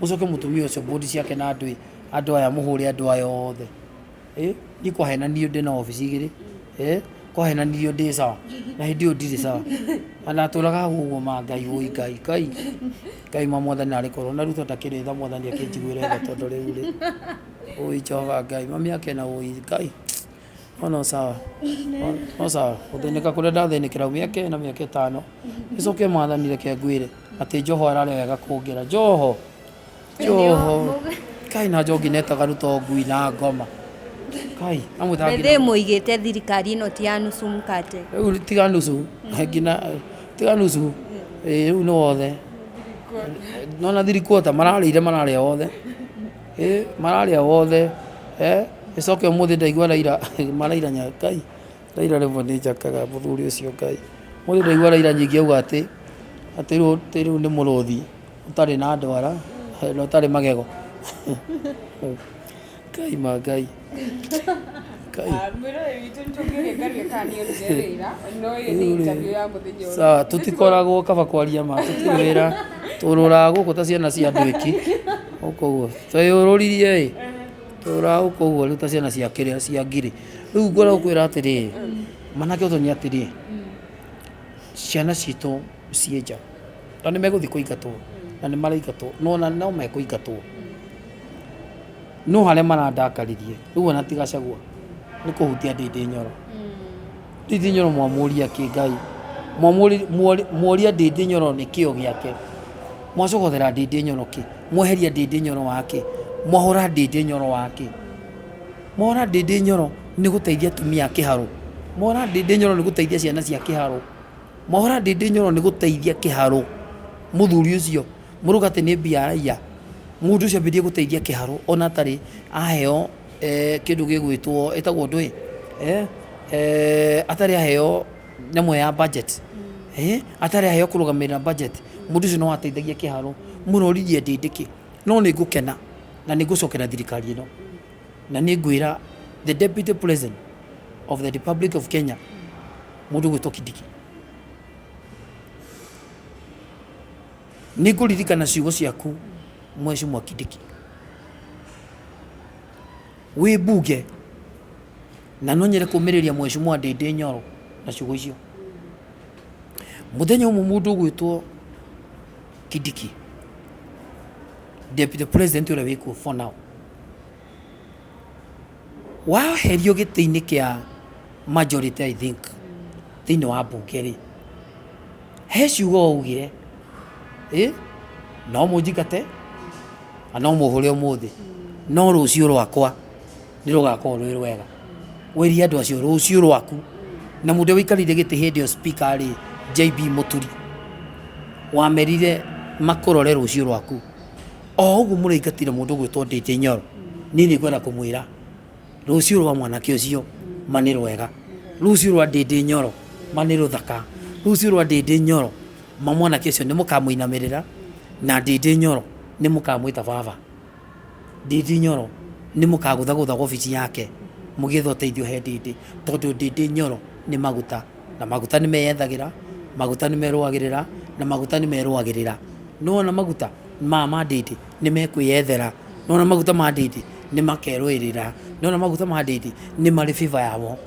Ũcoke mũtumia ũcio bodi ciake na andũ andũ aya mũhũre andũ aya othe. Niĩ kwahenanirio ndĩna obici igĩrĩ, kwahenanirio ndĩ sawa na hĩndĩ ĩyo ndirĩ sawa. Na ndatũraga hau ũguo ma Ngai wũi Ngai Ngai Ngai ma mwathani narĩ korwo na Ruto ndakĩrĩ tha mwathani akĩnjiguĩre tha tondũ rĩu rĩ ũi Jehova Ngai ma mĩaka ĩna ũi Ngai no no sawa no sawa gũthĩnĩka kũrĩa ndathĩnĩkĩra mĩaka ĩna mĩaka ĩtano ĩcoke mwathani reke ngwĩre atĩ Joho ararĩa wega kũngĩra Joho Joho Kai na njoki netaga Ruto ngui na ngoma Kai amwĩtaga Bethe mũigĩte thirikari ĩno ti ya nusu mkate. Rĩu tiga nusu nginya tiga nusu ĩĩ rĩu nĩ wothe nona three quarter mararĩire mararĩa wothe ĩĩ mararĩa wothe ĩcoke ũmũthĩ ndaigua Raila maraira Ngai Raila rĩmwe nĩ njakaga mũthuri ũcio Ngai ũmũthĩ ndaigua Raila nyingĩ auga atĩ atĩ rĩu nĩ mũrũthi ũtarĩ na ndwara na ũtarĩ magego. Ngai ma Ngai. Ngai. Mwĩroreri witũ nĩ tũngĩũria Ngaruiya kana nĩ onire wĩra, no ĩyo nĩ interview ya mũthenya ũyũ. Sawa, tũtikoragwo kaba kwaria ma tũtirĩ wĩra tũrũraga gũkũ ta ciana cia ndwĩki gũkũ ũguo tweyũrũririe ĩ tũrũraga gũkũ ũguo rĩu ta ciana cia kĩrĩa cia ngiri rĩu ngwenda gũkwĩra atĩrĩrĩ manake ũcio nĩ atĩrĩ ciana citũ ciĩ nja na nĩ megũthiĩ kũingatwo na nĩ maraingatwo no ona no mekũingatwo no harĩa marandakaririe rĩu ona ti Gachagua nĩ kũhutia Ndindi Nyoro. Ndindi Nyoro mwamũria kĩ Ngai mworia Ndindi Nyoro nĩ kĩo gĩake mwacogothera Ndindi Nyoro kĩ mweheria Ndindi Nyoro wake mwahũra Ndindi Nyoro wake mwahũra Ndindi Nyoro nĩ gũteithia atumia a kĩharũ mwahũra Ndindi Nyoro nĩ gũteithia ciana cia kĩharũ mwahũra Ndindi Nyoro nĩ gũteithia kĩharũ mũthuri ũcio mũrauga atĩ nĩ mbia araiya mũndũ ũcio ambĩrĩrie gũteithia kĩharũ ona atarĩ aheo kĩndũ gĩgwĩtwo ĩtagwo ndũĩ atarĩ aheo nyamũ ya budget atarĩ aheo kũrũgamĩrĩra budget mũndũ ũcio no ateithagia kĩharũ mũroririe Ndindi kĩ no nĩ ngũkena na nĩ ngũcokera thirikari ĩno na nĩ ngwĩra the deputy president of the Republic of Kenya mũndũ ũgwĩtwo Kindiki nĩ ngũririkana ciugo ciaku Mheshimiwa Kindiki wĩ mbunge na no nyende kũmĩrĩria Mheshimiwa Ndindi Nyoro na ciugo icio. Mũthenya ũmwe mũndũ ũgwĩtwo Kindiki deputy president ũrĩa wĩkuo for now waherio gĩtĩ-inĩ kĩa majority I think thĩinĩ wa mbunge rĩ he ciugo waugire ĩ no mũnjingate na no mũhũre ũmũthĩ no rũciũ rwakwa nĩ rũgakorwo rwĩ rwega wĩrie andũ acio rũciũ rwaku na mũndũ ũrĩa wĩikarĩire gĩtĩ hĩndĩ ĩyo speaker rĩ JB Mũturi wamerire makũrore rũciũ rwaku o ũguo mũraingatire mũndũ ũgwĩtwo Ndindi Nyoro niĩ nĩ ngwenda kũmwĩra rũciũ rwa mwanake ũcio ma nĩ rwega rũciũ rwa Ndindi Nyoro ma nĩ rũthaka rũciũ rwa Ndindi Nyoro ma mwanake ũcio nĩ mũkamũinamĩrĩra na Ndindi Nyoro nĩ mũkamwĩta baba Ndindi Nyoro nĩ mũkagũthagũtha wabici yake mũgĩetha ũteithio he Ndindi tondũ Ndindi Nyoro nĩ maguta na maguta nĩ meyethagĩra maguta nĩ merũagĩrĩra na maguta nĩ merũagĩrĩra nĩwona maguta maya ma Ndindi nĩ mekwĩyethera nĩwona maguta ma Ndindi nĩ makerũĩrĩra nĩwona maguta ma Ndindi nĩ marĩ favor yamo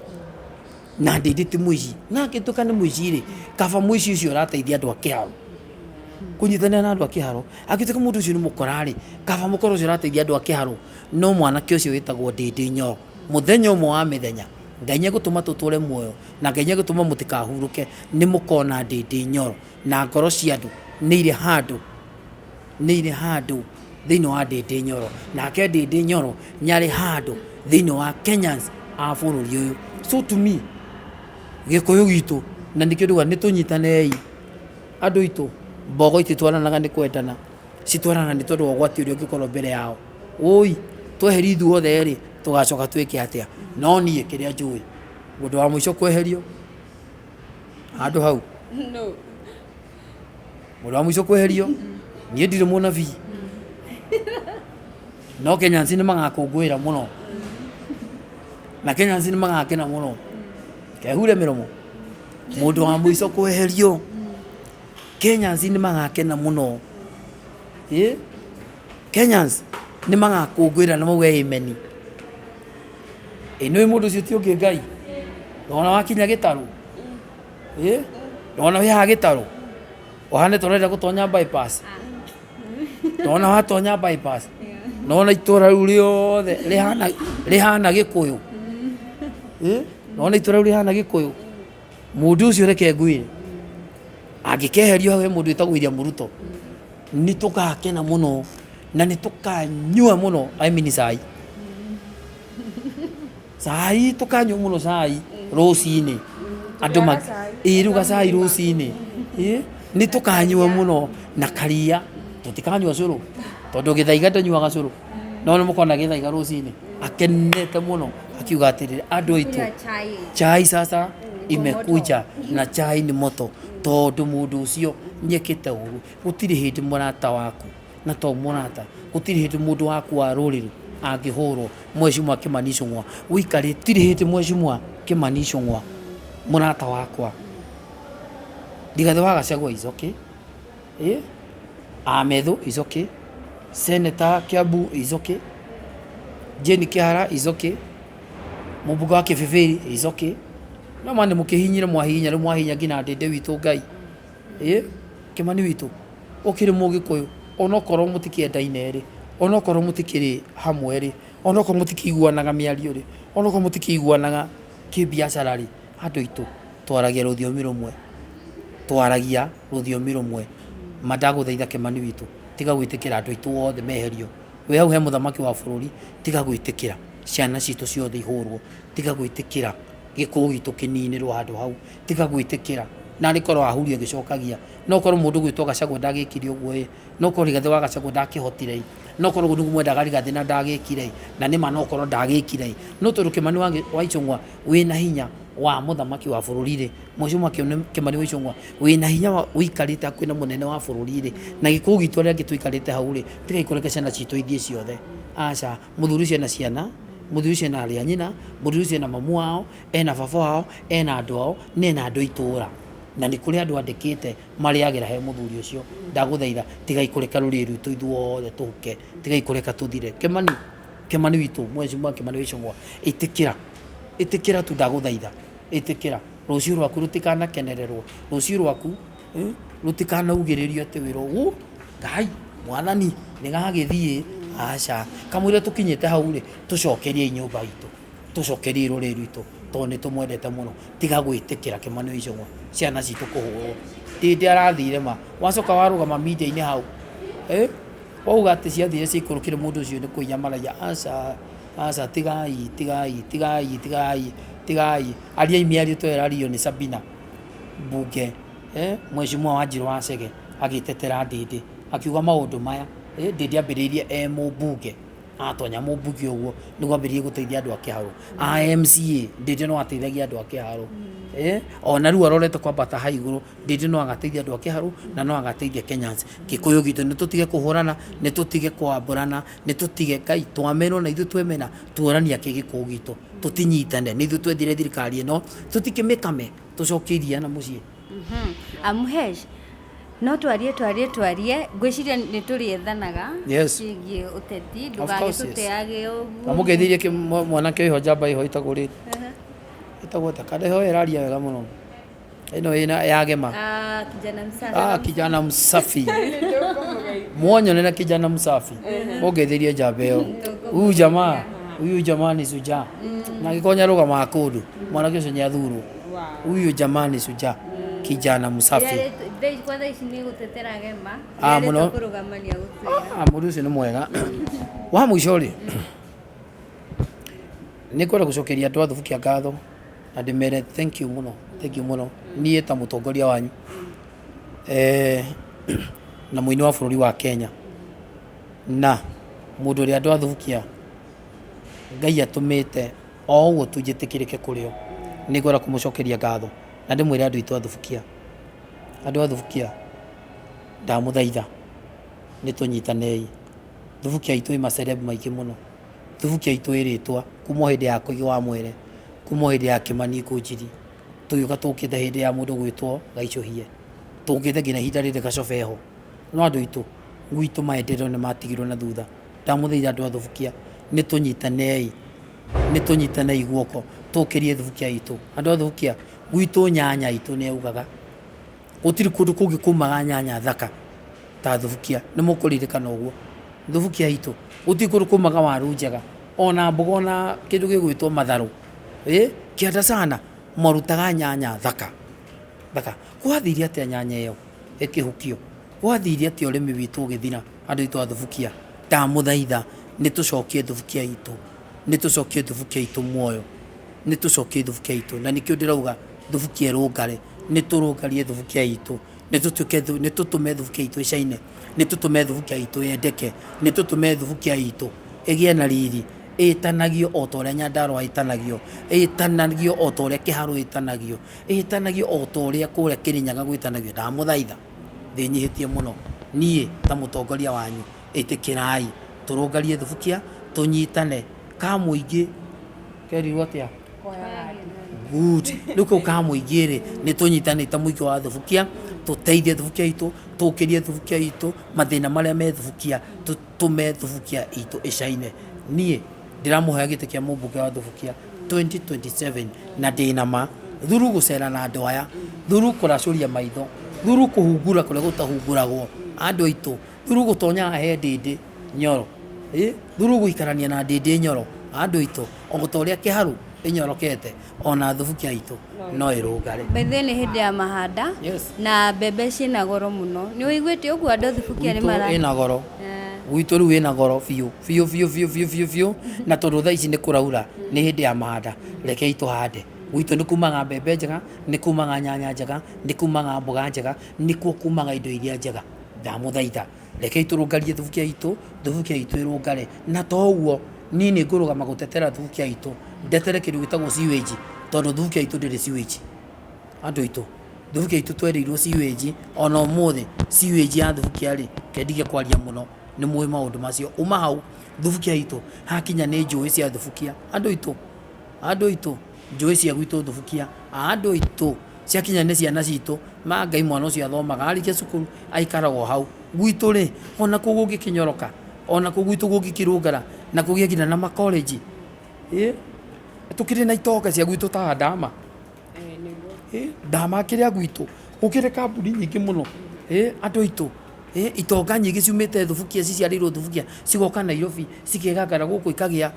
na Ndindi ti mũici na angĩtuĩka nĩ mũici rĩ kaba mũici ũcio ũrateithia andũ a kĩharo kũnyitanĩra na andũ a kĩharo angĩtuĩka mũndũ ũcio nĩ mũkora rĩ kaba mũkora ũcio ũrateithia andũ a kĩharo no mwanake ũcio wĩtagwo Ndindi Nyoro mũthenya ũmwe wa mĩthenya Ngai nĩ egũtũma tũtũre muoyo na Ngai nĩ egũtũma mũtikahurũke nĩ mũkona Ndindi Nyoro na ngoro cia andũ nĩ irĩ handũ nĩ irĩ handũ thĩinĩ wa Ndindi Nyoro nake Ndindi Nyoro nĩ arĩ handũ thĩinĩ wa Kenyans a bũrũri ũyũ so to me gĩkũyũ gitũ na nĩkĩo ndauga nĩ tũnyitanei andũ aitũ mbogo ititwaranaga nĩ kwendana citwaranaga nĩ tondũ wa ũgwati ũrĩa ũngĩkorwo mbere yao ũi tweherio ithuothe rĩ tũgacoka twĩke atĩa no niĩ kĩrĩa njũĩ mũndũ wa mũico kweherio handũ hau No. mũndũ wa mũico kweherio niĩ ndirĩ mũnabii no Kenyans nĩ magakũngũĩra mũno na Kenyans nĩ magakena mũno kehure mĩromo mũndũ wa mũico kweherio Kenyans nĩ magakena mũno ĩ Kenyans nĩ magakũngũĩra na mauge amen ĩ nĩ mũndũ ũcio ti ũngĩ Ngai nona wakinya gĩtarũ ĩ nona wĩ haha gĩtarũ ũhane ta ũrenda gũtonya bypass nona watonya bypass nona itũra rĩu rĩothe rĩhana rĩhana gĩkũyũ ĩ nona itũra rĩu rĩhana gĩkũyũ mũndũ ũcio reke ngwĩre angĩkeherio hau he mũndũ wĩtagwo William Ruto nĩ tũgakena mũno na nĩ tũkanyua mũno I mean cai cai tũkanyua mũno cai rũcinĩ andũ ma ĩ rĩu gacai rũcinĩ ĩ nĩ tũkanyua mũno na karia tũtikanyua cũrũ tondũ gĩthaiga ndanyuaga cũrũ no nĩ mũkona gĩthaiga rũcinĩ akenete mũno akiuga atĩrĩrĩ andũ aitũ Kunywa chai. chai sasa imekuja na chai ni moto tondũ mũndũ ũcio nĩekĩte ũru gũtirĩ hĩndĩ mũrata waku Na to mũrata, gũtirĩ hĩndĩ mũndũ waku wa rũrĩrĩ angĩhũrwo. Mheshimiwa Kimani Ichung'wa ũikarĩte, gũtirĩ hĩndĩ Mheshimiwa Kimani Ichung'wa mũrata wakwa, Rigathĩ wa Gachagua is okay, ĩ Amethu is okay, Senator Kiambu is okay, Jane Kihara is okay, Mũmbunge wa Kĩbĩbĩri is okay. No ma nĩ mũkĩhihinyire mwahihinya rĩu mwahihinya nginya Ndĩndĩ witũ Ngai. Ĩ Kĩmani witũ ũkĩrĩ mũgĩkũyũ onokorwo mũtikĩendaine rĩ, onokorwo mũtikĩrĩ hamwe rĩ, onokorwo mũtikĩiguanaga mĩario rĩ, onokorwo mũtikĩiguanaga kĩbiacara rĩ, andũ aitũ twaragia rũthiomi rũmwe, twaragia rũthiomi rũmwe. Ma ndagũthaitha Kĩmani witũ tiga gwĩtĩkĩra andũ aitũ othe meherio. Wĩ hau he mũthamaki wa bũrũri tiga gwĩtĩkĩra ciana citũ ciothe ihũrwo, tiga gwĩtĩkĩra gĩkũyũ gitũ kĩninĩrwo handũ hau, tiga gwĩtĩkĩra. Narĩ korwo ahuri agĩcokagia, no korwo mũndũ ũgwĩtwo Gachagua ndagĩkire ũguo ĩ, no korwo Rigathĩ wa Gachagua ndakĩhotire ĩ, no korwo ũguo nĩguo mwendaga Rigathĩ na ndagĩkire ĩ, na nĩma no korwo ndagĩkire ĩ, no tondũ Kĩmani wa Ichung'wa wĩna hinya wa mũthamaki wa bũrũri rĩ, Mheshimiwa Kĩmani wa Ichung'wa wĩna hinya ũikarĩte hakuhĩ na mũnene wa bũrũri rĩ, na gĩkũyũ gitũ arĩa angĩ tũikarĩte hau rĩ, tigai kũreke ciana citũ ithiĩ ciothe, aca. Mũthuri ũcio ena ciana, mũthuri ũcio ena arĩ a nyina, mũthuri ũcio ena mamu wao, ena baba wao, ena andũ ao, na ena andũ a itũra. Na nĩ kũrĩ andũ andĩkĩte marĩagĩra he mũthuri ũcio. Ndagũthaitha tigai kũreka rũrĩrĩ rwitũ ithuothe tũhuke, tigai kũreka tũthire. Kĩmani, Kĩmani witũ, Mheshimiwa Kĩmani wa Ichung'wa, ĩtĩkĩra, ĩtĩkĩra tu ndagũthaitha, ĩtĩkĩra. Rũciũ rwaku rũtikanakenererwo, rũciũ rwaku rũtikanaugĩrĩrio atĩ wĩra ũũ, Ngai, mwathani nĩ gagĩthiĩ, aca. Kamũira tũkinyĩte hau rĩ, tũcokeriei nyũmba itũ, tũcokeriei rũrĩrĩ rwitũ, tondũ nĩ tũmwendete mũno. Tiga gwĩtĩkĩra Kĩmani wa Ichung'wa ciana citũ kũhũrwo. Ndĩndĩ arathire ma, wacoka warũgama media-inĩ hau, wauga atĩ ciathire ciaikũrũkire mũndũ ũcio nĩ kũiya maraiya, aca, aca, tigai, tigai, tigai, tigai, tigai. Ariai mĩario ta ĩyo ĩrario nĩ Sabina mbunge, Mheshimiwa Wanjirũ wa Chege agĩtetera Ndĩndĩ, akiuga maũndũ maya, Ndĩndĩ ambĩrĩirie e mũmbunge, atonya mũmbunge ũguo nĩguo ambĩrĩirie gũteithia andũ a Kĩharũ. A MCA, Ndĩndĩ no ateithagia andũ a Kĩharũ. Ona rĩu arorete kwambata haha igũrũ, Ndĩndĩ no agateithia andũ a Kĩharũ na no agateithia Kenyans. Gĩkũyũ gitũ nĩ tũtige kũhũrana, nĩ tũtige kwambũrana, nĩ tũtige Ngai twamenwo na ithuĩ twemena, tuonanie akĩ Gĩkũyũ gitũ tũtinyitane, nĩ ithuĩ twethire thirikari ĩno, tũtikĩmĩkame, tũcokie iria na mũciĩ. Mũhesh, no twarie twarie twarie, ngwĩciria nĩ tũrĩethanaga Yes. ciĩgiĩ ũteti, Of course, yes. ndũgagĩtũteage ũguo. Na mũngeithĩrie mwanake wĩho njamba ĩho ĩtagwo rĩ? Ĩtagwo atĩa? Kana ĩho ĩraria wega mũno. Ĩno ĩna yagema. Ah, kijana msafi. Ah, kijana msafi. Mwonyonera kijana msafi. Mũngeithĩrie njamba ĩyo. Huyu jamaa, huyu jamaa ni shujaa. Na angĩkorwo nĩarũgamaga kũndũ, mwanake ũcio nĩathurwo. Huyu jamaa ni shujaa. Kijana msafi. Kwanza ici nĩ gũtetera gema. Ah, mũno. Kũrũgama nĩ agũtwĩra. Ah, mũndũ ũcio nĩ mwega. Wa mũico rĩ, nĩ ngwenda gũcokeria andũ a Thubukia ngatho na ndĩmere thank you mũno, thank you mũno. Niĩ ta mũtongoria wanyu na mũini wa bũrũri wa Kenya na mũndũ ũrĩa andũ a Thubukia Ngai atũmĩte o ũguo tu njĩtĩkĩrĩke kũrĩ o, nĩ ngwenda kũmũcokeria ngatho na ndĩmwĩre andũ aitũ a Thubukia, andũ a Thubukia ndamũthaitha nĩ tũnyitanei. Thubukia itũ ĩ ma celeb maingĩ mũno, Thubukia itũ ĩ rĩtwa kuma o hĩndĩ ya Koigi wa Mwere, kuma o hĩndĩ ya Kĩmani Ngũnjiri, tũgĩũka tũkĩte hĩndĩ ya mũndũ ũgwĩtwo Gaicũhie, tũkĩte nginya ihinda rĩrĩ Gacobe eho. No andũ aitũ, gwitũ maendeleo nĩ matigirwo na thutha. Ndamũthaitha andũ a Thubukia nĩ tũnyitanei, nĩ tũnyitanei guoko tũkĩrie Thubukia itũ. Andũ a Thubukia, gwitũ nyanya itũ nĩ yaugaga, gũtirĩ kũndũ kũngĩ kumaga nyanya thaka ta Thubukia, nĩ mũkũririkana ũguo. Thubukia itũ, gũtirĩ kũndũ kumaga waru njega, ona mboga ona kĩndũ gĩgwĩtwo matharũ, kĩanda sana marutaga nyanya thaka thaka. Gwathire atĩa nyanya ĩyo ĩkĩhukio? Gwathire atĩa ũrĩmi witũ ũgĩthira andũ aitũ a Thubukia? Ndamũthaitha nĩ tũcokie Thubukia itũ, nĩ tũcokie Thubukia itũ muoyo, nĩ tũcokie Thubukia itũ. Na nĩkĩo ndĩrauga Thubukia ĩrũngare, nĩ tũrũngarie Thubukia itũ, nĩ tũtuĩke, nĩ tũtũme Thubukia itũ ĩcaine, nĩ tũtũme Thubukia itũ yendeke, nĩ tũtũme Thubukia itũ ĩgĩe na riri, ĩtanagio o ta ũrĩa Nyandarũa ĩtanagio, ĩtanagio o ta ũrĩa Kĩharũ ĩtanagio, ĩtanagio o ta ũrĩa kũrĩa Kĩrĩnyaga gwĩtanagio. Ndamũthaitha ndĩnyihĩtie mũno. Niĩ ta mũtongoria wanyu, ĩtĩkĩrai tũrũngarie Thubukia, tũnyitane ka mũingĩ kerirwo atĩa? Good. Rĩu kau ka mũingĩ rĩ, nĩ tũnyitanĩte ta mũingĩ wa Thubukia, tũteithie Thubukia itũ, tũkĩrie Thubukia itũ, mathĩna marĩa me Thubukia, tũtũme Thubukia itũ ĩcaine. Niĩ ndĩramũhoya gĩtĩ kĩa mũmbunge wa Thubukia 2027 na ndĩna ma thuru gũcera na andũ aya, thuru kũracũria maitho, thuru kũhungura kũrĩa gũtahunguragwo, andũ aitũ, thuru gũtonya haha he ndĩndĩ nyoro, thuru gũikarania na ndĩndĩ nyoro, andũ aitũ, o ta ũrĩa kĩharũ ĩnyorokete, ona Thubukia itũ no ĩrũngare. By the way nĩ hĩndĩ ya mahanda Yes. na mbembe ciĩna goro mũno. Nĩ ũiguĩte ũguo andũ a Thubukia nĩ Gwitũ mara ĩna goro. Gwitũ rĩu ĩna goro biũ biũ biũ biũ biũ biũ biũ, na tondũ thaa ici nĩ kũraura, nĩ hĩndĩ ya mahanda, rekei tũhande. Gwitũ nĩ kumaga mbembe njega, nĩ kumaga nyanya njega, nĩ kumaga mboga njega, nĩkuo kumaga indo iria njega. Ndamũthaitha rekei tũrũngarie Thubukia itũ, Thubukia itũ ĩrũngare. Na to ũguo, niĩ nĩ ngũrũgama gũtetera Thubukia itũ, ndetere kĩndũ gĩtagwo sewage, tondũ Thubukia itũ ndĩrĩ sewage. Andũ aitũ, Thubukia itũ twerĩirwo sewage, ona ũmũthĩ sewage ya Thubukia rĩ, reke ndige kwaria mũno, nĩ mũĩ maũndũ macio. Uma hau, Thubukia itũ hakinya nĩ njũĩ cia Thubukia, andũ aitũ, andũ aitũ, njũĩ cia gwitũ Thubukia, andũ aitũ, ciakinya nĩ ciana citũ, ma Ngai mwana ũcio athomaga, arĩkia cukuru aikaraga o hau. Gwitũ rĩ, ona kũ gũngĩkĩnyoroka, ona kũ gwitũ gũngĩkĩrũngara, na kũgĩe nginya na makolenji, tũkĩrĩ na itonga cia gwitũ ta Ndama, Ndama kĩrĩa gwitũ, gũkĩrĩ kambuni nyingĩ mũno, andũ aitũ, itonga nyingĩ ciumĩte Thubukia ciciarĩirwo Thubukia, cigoka Nairobi, cikegangara gũkũ ikagĩa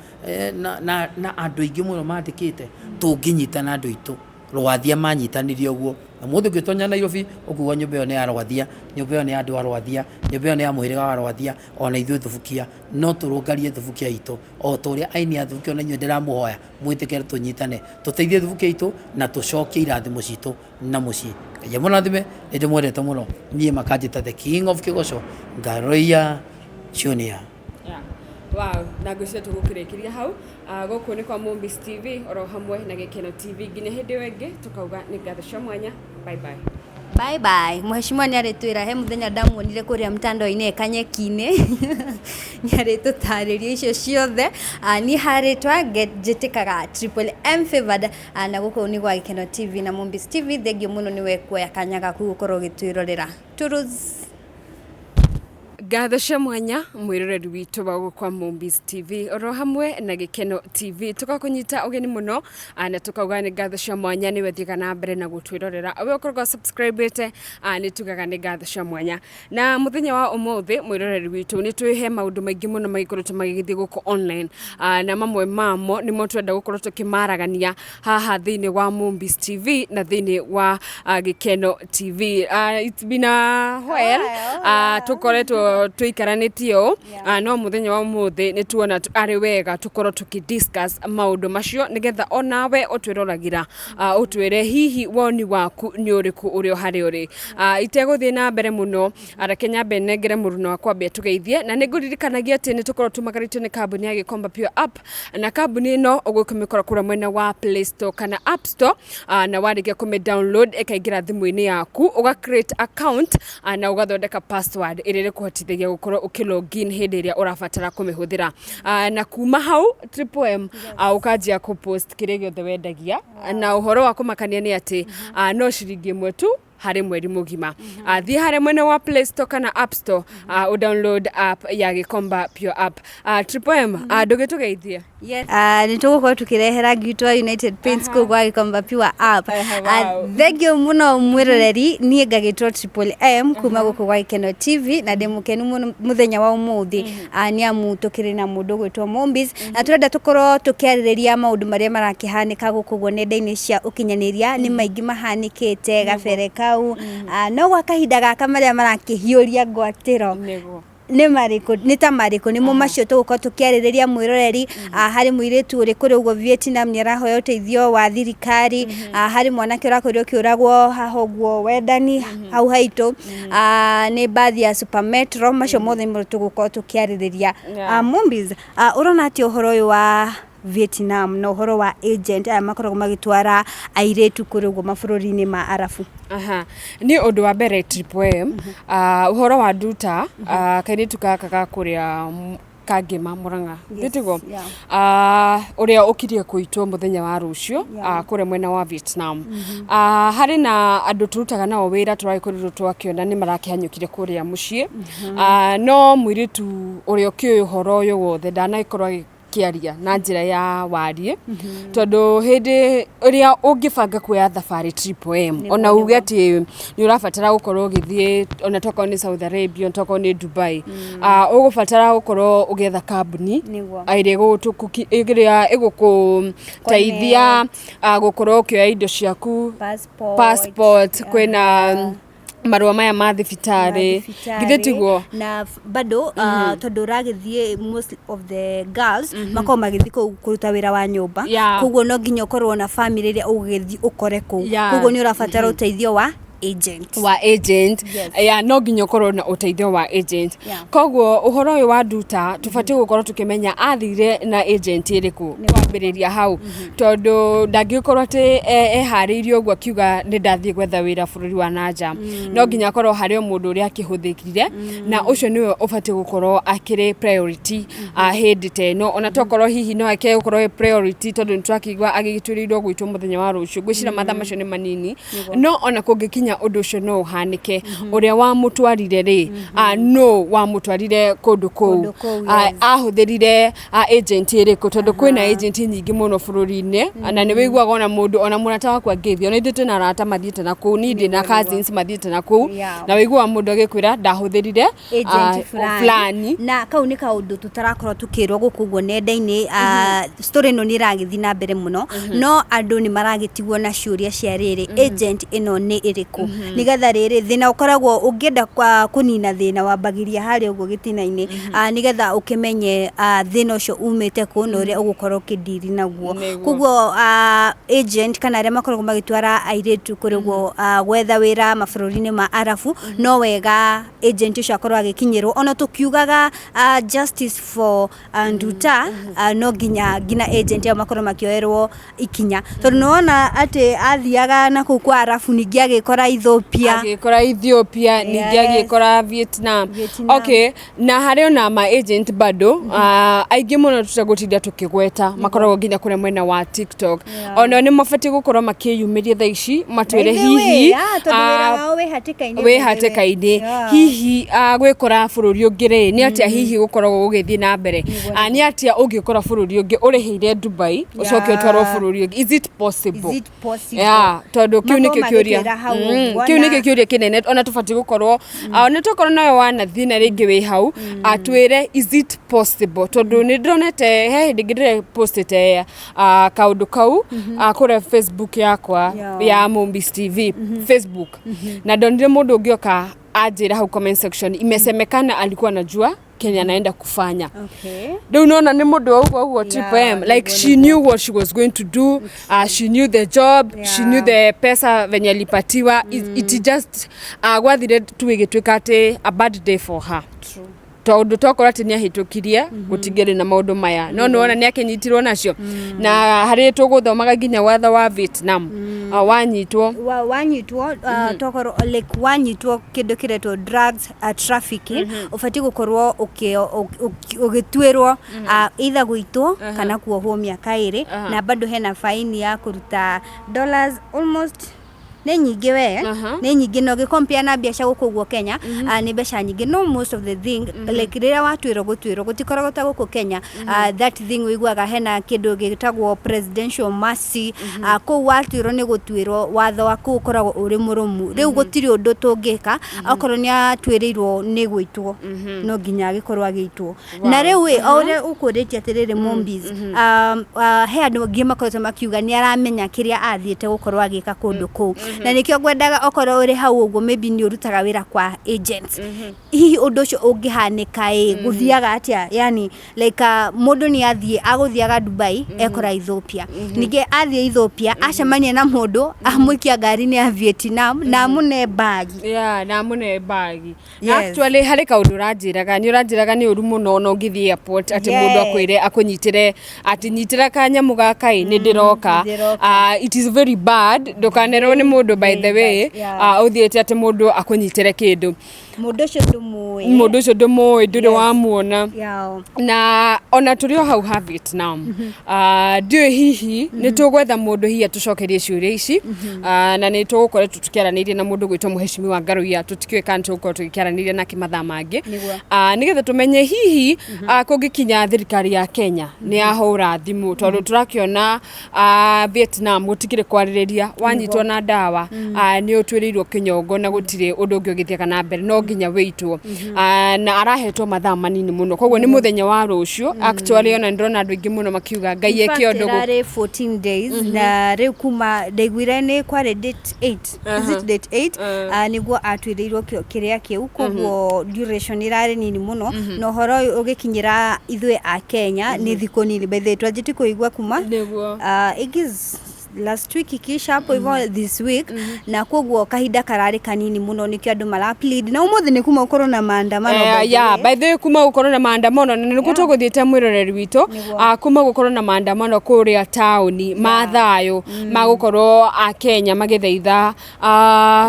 na andũ aingĩ mũno mandĩkĩte, tũngĩnyitana andũ aitũ. Rwathia manyitanire ũguo, ũmũthĩ ũngĩtonya Nairobi ũkuga nyũmba ĩyo nĩ ya Rwathia, nyũmba ĩyo nĩ ya andũ a Rwathia, nyũmba ĩyo nĩ ya mũhĩrĩga wa Rwathia, ona ithuĩ Thubukia no tũrũngarie Thubukia itũ, o ta ũrĩa aini a Thubukia ona inyuĩ ndĩramũhoya mwĩtĩkĩre tũnyitane, tũteithie Thubukia itũ na tũcokie irathimo citũ na mũciĩ. Ngai amũrathime, nĩ ndĩmwendete mũno, niĩ makanjĩta the king of Kĩgoco, Ngaroiya Junior. Yeah. Wow, na ngwĩciria tũgũkĩrĩkĩria hau. Gũkũ nĩ kwa Mombis TV oro hamwe na Gĩkeno TV, nginya hĩndĩ ĩyo ĩngĩ tũkauga nĩ ngatho cia mwanya. Bye bye. Bye bye. Mheshimiwa nĩ arĩtwĩra he mũthenya ndamuonire kũrĩa mtandao-inĩ e kanyeki-inĩ nĩ arĩtũtarĩria icio ciothe. Niĩ harĩtwa njĩtĩkaga Triple M Favored, na gũkũ nĩ gwa Gĩkeno TV na Mombis TV. Thengiũ mũno nĩwe kuoya kanya gaku gũkorwo ũgĩtwĩrorera. Turuz. Ngatho cia mwanya mwĩroreri witũ wa gũkũ kwa Mombis TV oro hamwe na Gĩkeno TV, tũgakũnyita ũgeni mũno, na tũkauga nĩ ngatho cia mwanya nĩwe thiaga na mbere na gũtwĩrorera, we ũkoragwo subscribe-ĩte, nĩ tugaga nĩ ngatho cia mwanya. Na mũthenya wa ũmũthĩ mwĩroreri witũ nĩ twĩhe maũndũ maingĩ mũno magĩkoretwo magĩgĩthiĩ gũkũ online, na mamwe mamo nĩmo twenda gũkorwo tũkĩmaragania haha thĩinĩ wa Mombis TV na thĩinĩ wa Gĩkeno TV. It's been a while, tũkoretwo tũikaranĩtie ũũ, no mũthenya wa ũmũthĩ nĩ tuona arĩ wega tũkorwo tũkĩ discuss maũndũ macio nĩgetha onawe ũtwĩroragĩra, ũtwĩre hihi woni waku nĩ ũrĩkũ ũrĩ o harĩa ũrĩ. Itegũthiĩ na mbere mũno, reke nyambe nengere mũruna wakwa ambe atũgeithie, na nĩ ngũririkanagia atĩ nĩ tũkorwo tumagarĩtio nĩ kambuni ya Gĩkomba Pure App, na kambuni ĩno ũgũkĩmĩkora kũrĩa mwena wa Play Store kana App Store, na warĩkia kũmĩ download ĩkaingĩra thimũ-inĩ yaku, ũga create account, na ũgathondeka password ĩrĩa ĩrĩkũhotithagia gũkorwo ũkĩ login hĩndĩ ĩrĩa ũrabatara kũmĩhũthĩra. Na kuma hau Triple M, ũkanjia kũ post kĩrĩa gĩothe wendagia, na ũhoro wa kũmakania nĩ atĩ no ciringi ĩmwe tu harĩ mweri mũgima. Thiĩ harĩa mwena wa Play Store kana App Store, ũ download app ya Gĩkomba Pure App. Triple M, ndũgĩtũgeithie. Yes. Nĩ tũgũkorwo tũkĩrehera ngitũ wa United Paints kũu gwa Gĩkomba Pure App. Thank you mũno mwĩroreri, niĩ ngagĩtwo Triple M kuma gũkũ gwa Gĩkeno TV, na ndĩ mũkenu mũno mũthenya wa ũmũthĩ, nĩ amu tũkĩrĩ na mũndũ ũgwĩtwo Mombis, na tũrenda tũkorwo tũkĩarĩrĩria maũndũ marĩa marakĩhanĩka gũkũ ũguo nenda-inĩ cia ũkinyanĩria. Nĩ maingĩ mahanĩkĩte gabere kau, no gwa kahinda gaka marĩa marakĩhiũria ngwatĩro nĩ marĩkũ, nĩ ta marĩkũ? Nĩmo macio tũgũkorwo tũkĩarĩrĩria mwĩroreri. Harĩ mũirĩtu ũrĩ kũrĩa ũguo Vietnam nĩ arahoya ũteithio wa thirikari, harĩ mwanake ũrakorirwo ũkĩũragwo haha ũguo wendani hau haitũ, nĩ mbathi ya Super Metro. Macio mothe nĩmo tũgũkorwo tũkĩarĩrĩria. Mombis, ũrona atĩa ũhoro ũyũ wa Vietnam na ũhoro wa agent aya makoragwo magĩtwara airĩtu kũrĩ ũguo mabũrũri-inĩ ma Arabu. Aha. Nĩ ũndũ wa mbere Triple M, ũhoro wa Nduta, kairĩtu gaka ga kũrĩa Kangema Murang'a, Yes, tiguo? Yeah. Ũrĩa ũkirie kũitwo mũthenya wa rũciũ, kũrĩa mwena wa Vietnam. Harĩ na andũ tũrutaga nao wĩra tũragĩkorirwo twakĩona nĩ marakĩhanyũkire kũrĩa mũciĩ. No mũirĩtu ũrĩa ũkĩũĩ ũhoro ũyũ wothe ndanagĩkorwo agĩkĩaria na njĩra ya wariĩ, tondũ hĩndĩ ĩrĩa ũngĩbanga kuoya thabarĩ Triple M, ona uge atĩ nĩ ũrabatara gũkorwo ũgĩthiĩ, ona tokorwo nĩ Saudi Arabia, tokorwo nĩ Dubai, ũgũbatara gũkorwo ũgĩetha kambuni ĩrĩa ĩgũkũteithia gũkorwo ũkĩoya indo ciaku, passport, passport, kwĩna marũa maya ma thibitarĩ, githĩ tiguo? Na bado tondũ ũragĩthiĩ, most of the girls makoragwo magĩthiĩ kũu kũruta wĩra wa nyũmba, koguo no nginya ũkorwo na family ĩrĩa ũgũgĩthiĩ ũkore kũu, koguo nĩ ũrabatara ũteithio wa agent. Wa agent. Yes. Ya, no nginya ũkorwo na ũteithio wa agent. Koguo ũhoro ũyũ wa Nduta tũbatiĩ gũkorwo tũkĩmenya athire na agent ĩrĩkũ, kwambĩrĩria hau, tondũ ndangĩkorwo atĩ eharĩirie ũguo akiuga nĩ ndathiĩ gwetha wĩra bũrũri wa nanja. No nginya akorwo harĩ o mũndũ ũrĩa akĩhũthĩkire, na ũcio nĩwe ũbatiĩ gũkorwo akĩrĩ priority hĩndĩ ta ĩno, ona tokorwo hihi no eke gũkorwo ĩ priority, tondũ nĩ tũrakĩigua agĩgĩtuĩrĩirwo gwĩtwo mũthenya wa rũciũ. Ngwĩciria mathaa macio nĩ manini, no ona kũngĩkinya ũndũ ũcio no ũhanĩke. Ũrĩa wamũtwarire rĩ, no wamũtwarire kũndũ kũu? Kũndũ kũu, yes. Ahũthĩrire agent ĩrĩkũ? Tondũ kwĩna agent nyingĩ mũno bũrũri-inĩ, na nĩ wĩiguaga ona mũndũ, ona mũrata waku angĩthiĩ, ona ithuĩ twĩna arata mathiĩte na kũu, niĩ ndĩ na cousins mathiĩte na kũu, na wĩiguaga mũndũ agĩkwĩra ndahũthĩrire agent fulani. Fulani. Na kau nĩ kaũndũ tũtarakorwo tũkĩrwo gũkũ ũguo nenda-inĩ. Story ĩno nĩ ĩragĩthiĩ na mbere mũno, no andũ nĩ maragĩtigwo na ciũria cia rĩrĩ, agent ĩno nĩ ĩrĩkũ, nĩgetha rĩrĩ thĩna ũkoragwo ũngĩenda kũnina thĩna wambagĩria harĩa ũguo gĩtina-inĩ, nĩgetha ũkĩmenye thĩna ũcio umĩte kũ na ũrĩa ũgũkorwo ũkĩndiri naguo. Koguo agent kana arĩa makoragwo magĩtwara airĩtu kũrĩ ũguo gwetha wĩra mabũrũri-inĩ ma Arabu, no wega agent ũcio akorwo agĩkinyĩrwo. Ona tũkiugaga justice for Nduta, no nginya agent ĩyo makorwo makĩoerwo ikinya, tondũ nĩwona atĩ athiaga na kũu kwa Arabu, ningĩ agĩkora Ethiopia. Agĩkora Ethiopia, ningĩ agĩkora Vietnam. Vietnam. Okay, na harĩ ona ma agent bado aingĩ mũno tũtegũtinda tũkĩgweta, makoragwo nginya kũrĩa mwena wa TikTok. Ona nĩ mabatiĩ gũkorwo makĩyumĩria thaa ici matwĩre By the way, hihi tondũ wĩra wao wĩ hatĩka-inĩ wĩ by the way. hatĩka-inĩ, hihi gwĩkora bũrũri ũngĩ rĩ, nĩ atĩa hihi gũkoragwo gũgĩthiĩ na mbere? Nĩ atĩa ũngĩkora bũrũri ũngĩ ũrĩhĩire Dubai, ũcoke ũtwarwo bũrũri ũngĩ? Is it possible? Is it possible? Yeah, tondũ kĩu nĩkĩo Makorwo kĩũria. magĩtwĩra hau ũguo. Kĩu nĩkĩo kĩũria kĩnene ona tũbatiĩ gũkorwo, ona tokorwo nawe wanathiĩ na rĩngĩ wĩ hau, atwĩre is it possible, tondũ nĩ ndĩronete he hĩndĩ ĩngĩ ndĩrepostĩte kaũndũ kau kũrĩa Facebook yakwa ya Mombis TV Facebook, na ndonire mũndũ ũngĩ oka anjĩra hau comment section, imesemekana alikuwa anajua Kenya anaenda kufanya. Rĩu nona nĩ mũndũ wa ũguo ũguo, Triple M, like she knew what she was going to do, she knew the job, she knew the pesa venye alipatiwa. It just gwathire tu ĩgĩtuĩka atĩ a bad day for her. True. Tondũ tokorwo atĩ nĩ ahĩtũkirie gũtingĩrĩ na maũndũ maya, no nĩ wona nĩ akĩnyitirwo nacio, na harĩ tũgũthomaga nginya watho wa Vietnam, wanyitwo Wanyitwo tokorwo like wanyitwo kĩndũ kĩretwo drugs trafficking, ũbatiĩ gũkorwo ũgĩtuĩrwo either gũitwo kana kuohwo mĩaka 2, na bado hena faini ya kũruta dollars almost nĩ nyingĩ we. Nĩ nyingĩ, na ũgĩkompea na mbeca gũkũ ũguo Kenya, nĩ mbeca nyingĩ. No most of the thing, like rĩrĩa watuĩrwo gũtuĩrwo gũtikoragwo ta gũkũ Kenya, that thing ũiguaga hena kĩndũ gĩtagwo presidential mercy. Kũu watuĩrwo nĩ gũtuĩrwo, watho wa kũu ũkoragwo ũrĩ mũrũmu. Rĩu gũtirĩ ũndũ tũngĩka, okorwo nĩ atuĩrĩirwo nĩ gwĩtwo, no nginya agĩkorwo agĩitwo. Na rĩu ĩ, o ũrĩa ũkũrĩtie atĩrĩrĩ Mombis, he andũ angĩ makoretwo makiuga nĩ aramenya kĩrĩa athiĩte gũkorwo agĩka kũndũ kũu. Na nĩkĩo ngwendaga okorwo ũrĩ hau ũguo, maybe nĩ ũrutaga wĩra kwa agents, hihi ũndũ ũcio ũngĩhanĩka ĩ, gũthiaga atĩa? Yani like mũndũ nĩ athiĩ agũthiaga Dubai, ekora Ethiopia, ningĩ athiĩ Ethiopia acemania na mũndũ amũikia ngari-inĩ ya Vietnam na amũne bagi. Yeah, na amũne bagi. Na Yes. actually harĩ kaũndũ ũranjĩraga, nĩ ũranjĩraga nĩ ũru mũno ona ũngĩthiĩ airport atĩ mũndũ akwĩre akũnyitĩre atĩ nyitĩra kanyamũ gaka ĩ, nĩ ndĩroka. Ndĩroka. It is very bad, ndũkanerwo nĩ mũndũ, by the way. Bad, yeah. Ũthiĩte atĩ mũndũ akũnyitĩre kĩndũ. Mũndũ ũcio ndũmũĩ. Mũndũ ũcio ndũmũĩ, ndũrĩ wamuona. Na ona tũrĩ o hau ha Vietnam, ndiũĩ hihi nĩ tũgwetha mũndũ hihi atũcokerie ciũria ici. Na nĩ tũgũkoretwo tũkĩaranĩirie na mũndũ gwĩtwo mũheshimiwa Ngaruiya, tũtikĩũĩ kana tũgũkorwo tũgĩkĩaranĩria nake mathaa mangĩ. Nĩguo. Nĩgetha tũmenye hihi kũngĩkinya thirikari ya Kenya nĩ yahũra thimũ, tondũ tũrakĩona Vietnam gũtikĩrĩ kwarĩrĩria, wanyitwo na ndawa nĩ ũtuĩrĩirwo kĩnyongo na gũtirĩ ũndũ ũngĩ ũgĩthiaga na mbere, no nginya wĩitwo. Na arahetwo mathaa manini mũno, koguo nĩ mũthenya wa rũciũ actually. Ona ndĩrona andũ aingĩ mũno makiuga Ngai In fact, eke ũndũ ĩrarĩ 14 days, na rĩu kuma ndaiguire nĩ kwarĩ date 8, is it date 8? Nĩguo atuĩrĩirwo kĩrĩa kĩu, koguo duration ĩrarĩ nini mũno, na ũhoro ũyũ ũgĩkinyĩra ithuĩ a Kenya nĩ thikũ nini. By the way, twanjĩtie kũigua kuma it is last week ikiisha hapo hivyo, this week, na koguo kahinda kararĩ kanini mũno, nĩkĩo andũ mara plead, na ũmũthĩ nĩ kuma gũkorwo na maandamano, by the Yeah, way. by the way, kuma gũkorwo na maandamano na nĩguo tũgũthiĩte mwĩroreri witũ. Nĩguo. Kuma gũkorwo na maandamano kũrĩa taũni ma thayũ, ma gũkorwo a Kenya magĩthaitha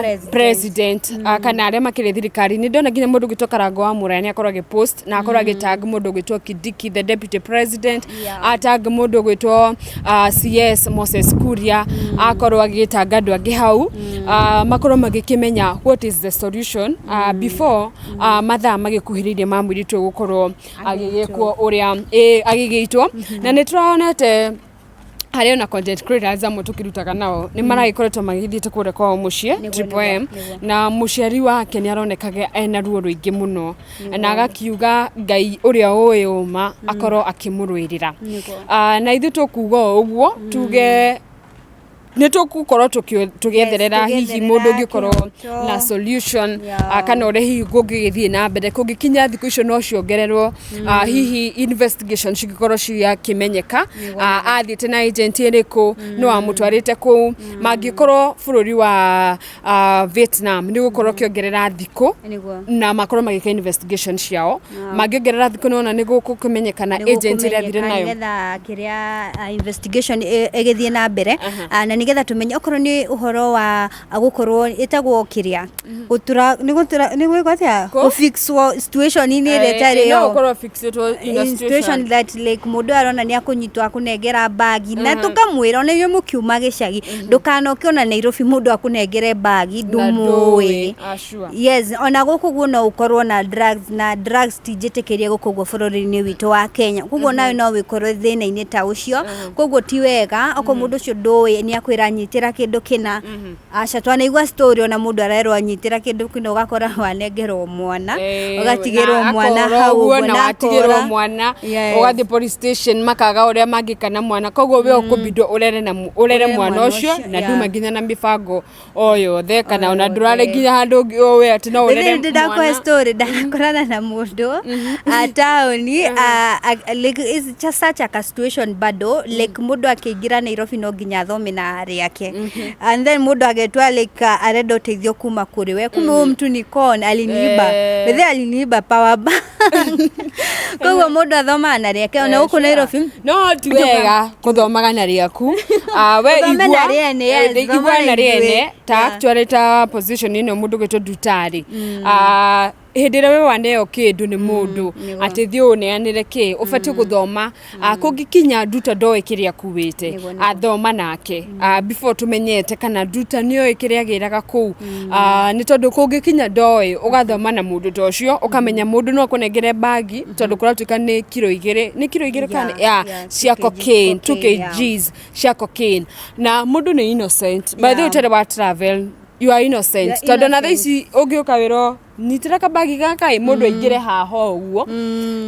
President. President kana arĩa makĩrĩ thirikari. Nĩ ndona nginya mũndũ ũgwĩtwo Karango wa Mũraya nĩ akorwo agĩpost na akorwo agĩtag mũndũ ũgwĩtwo Kindiki, the deputy president. Atag mũndũ ũgwĩtwo CS Moses Kuria, akorwo agĩtanga andũ angĩ hau, makorwo magĩkĩmenya what is the solution before mathaa magĩkuhĩrĩirie ma mũirĩtu ũyũ gũkorwo agĩgĩkwo ũrĩa agĩgĩitwo. Na nĩ tũronete harĩ ona content creators amwe tũkĩrutaga nao nĩ maragĩkoretwo magĩthiĩte kũrĩa kwao mũciĩ Triple M, na mũciari wake nĩ aronekaga ena ruo rũingĩ mũno na agakiuga Ngai ũrĩa ũĩ ũma akorwo akĩmũrũĩrĩra. Nĩguo. Na ithuĩ tũkuga o ũguo, tuge nĩ tũgũkorwo tũgĩetherera hihi tũgĩetherera mũndũ ũngĩkorwo kĩhoto. na solution kana ũrĩa hihi kũngĩgĩthiĩ na mbere kũngĩkinya thikũ icio no ciongererwo, hihi investigation cingĩkorwo ciakĩmenyeka, athiĩte na agent ĩrĩkũ, no amũtwarĩte kũu, mangĩkorwo bũrũri wa Vietnam nĩ gũkorwo kĩongerera thikũ Nĩguo. na makorwo magĩka investigation ciao, mangĩongerera thikũ nĩwona nĩ gũkũmenyekana agent ĩrĩa athire nayo. Nĩgetha kĩrĩa investigation ĩgĩthiĩ na mbere, na nĩgetha tũmenye okorwo nĩ ũhoro wa gũkorwo ĩtagwo kĩrĩa gũtura, nĩ gũtura, nĩ gwĩkwo atĩa, gũfixwo situation-inĩ ĩrĩa ĩtarĩ No yo. ũkorwo fixed in a In situation situation that like mũndũ arona nĩ akũnyitwo akũnengera bagi, na tũkamwĩra ona inyuĩ mũkiuma gĩcagi ndũkanoke ona Nairobi mũndũ akũnengere bagi Na ndũmũĩ. ndũĩ. Sure. Yes, ona gũkũ guo no ũkorwo na drugs, na drugs ti njĩtĩkĩrie gũkũ guo bũrũri-inĩ witũ wa Kenya, koguo nawe no wĩkorwo thĩna-inĩ ta ũcio. Koguo ti wega okorwo mũndũ ũcio ndũĩ nĩ akwĩra nyitĩra kĩndũ kĩna. Aca, twanaigua story ona mũndũ arerwo anyitĩra kĩndũ kĩna, ũgakora wanengerwo mwana, ũgatigĩrwo na mwana akora hau ũguo, ũguo na na watigĩrwo akora. mwana. Yes. Ũgathiĩ police station makaga ũrĩa mangĩka na mwana, koguo we ũkũbindwo ũrere na ũrere Ũrere mwana mwana ũcio ũcio, na yeah. nduma nginya na mĩbango o yothe kana O ona yothe. ndũrarĩ nginya handũ ũĩ atĩ no ũrere Ndĩ ndakũhe mwana. story, ndanakorana na mũndũ taũni, like it's just such a situation bado, like mũndũ akĩingĩra Nairobi no nginya athome na rĩake, and then mũndũ agetua like arenda ũteithio kuma kũrĩ we, kumbe huyu mtu ni con, aliniiba. Bethe aliniiba power bank. Koguo mũndũ athomaga na rĩake ona gũkũ Nairobi. No ti wega kũthomaga na rĩaku. We Ũthome na igua rĩene, yes, thoma igua na na ithuĩ. rĩene ta actually ta position ĩno mũndũ gwĩtwo ndutari, hĩndĩ ĩrĩa we waneo kĩndũ nĩ mũndũ atĩ thiĩ ũneanĩre kĩ, ũbatiĩ gũthoma. Kũngĩkinya nduta ndoĩ kĩrĩa akuĩte, athoma nake before tũmenyete kana nduta nĩoĩ kĩrĩa agĩraga kũu. Nĩ tondũ kũngĩkinya ndoĩ, ũgathoma na mũndũ ta ũcio, ũkamenya mũndũ no akũnengere bagi, tondũ kũratuĩka nĩ kiro 2, nĩ kiro 2 kana Yeah, yeah, cia 2 kg cocaine, 2 cocaine, yeah. kgs cia cocaine, na mũndũ nĩ innocent by the way. Ũtarĩ wa travel You are innocent. You are Tondũ na thaa innocent. ici ũngĩũka wĩrwo nyitĩra kabagi gaka ĩ, mũndũ aingĩre haha ũguo,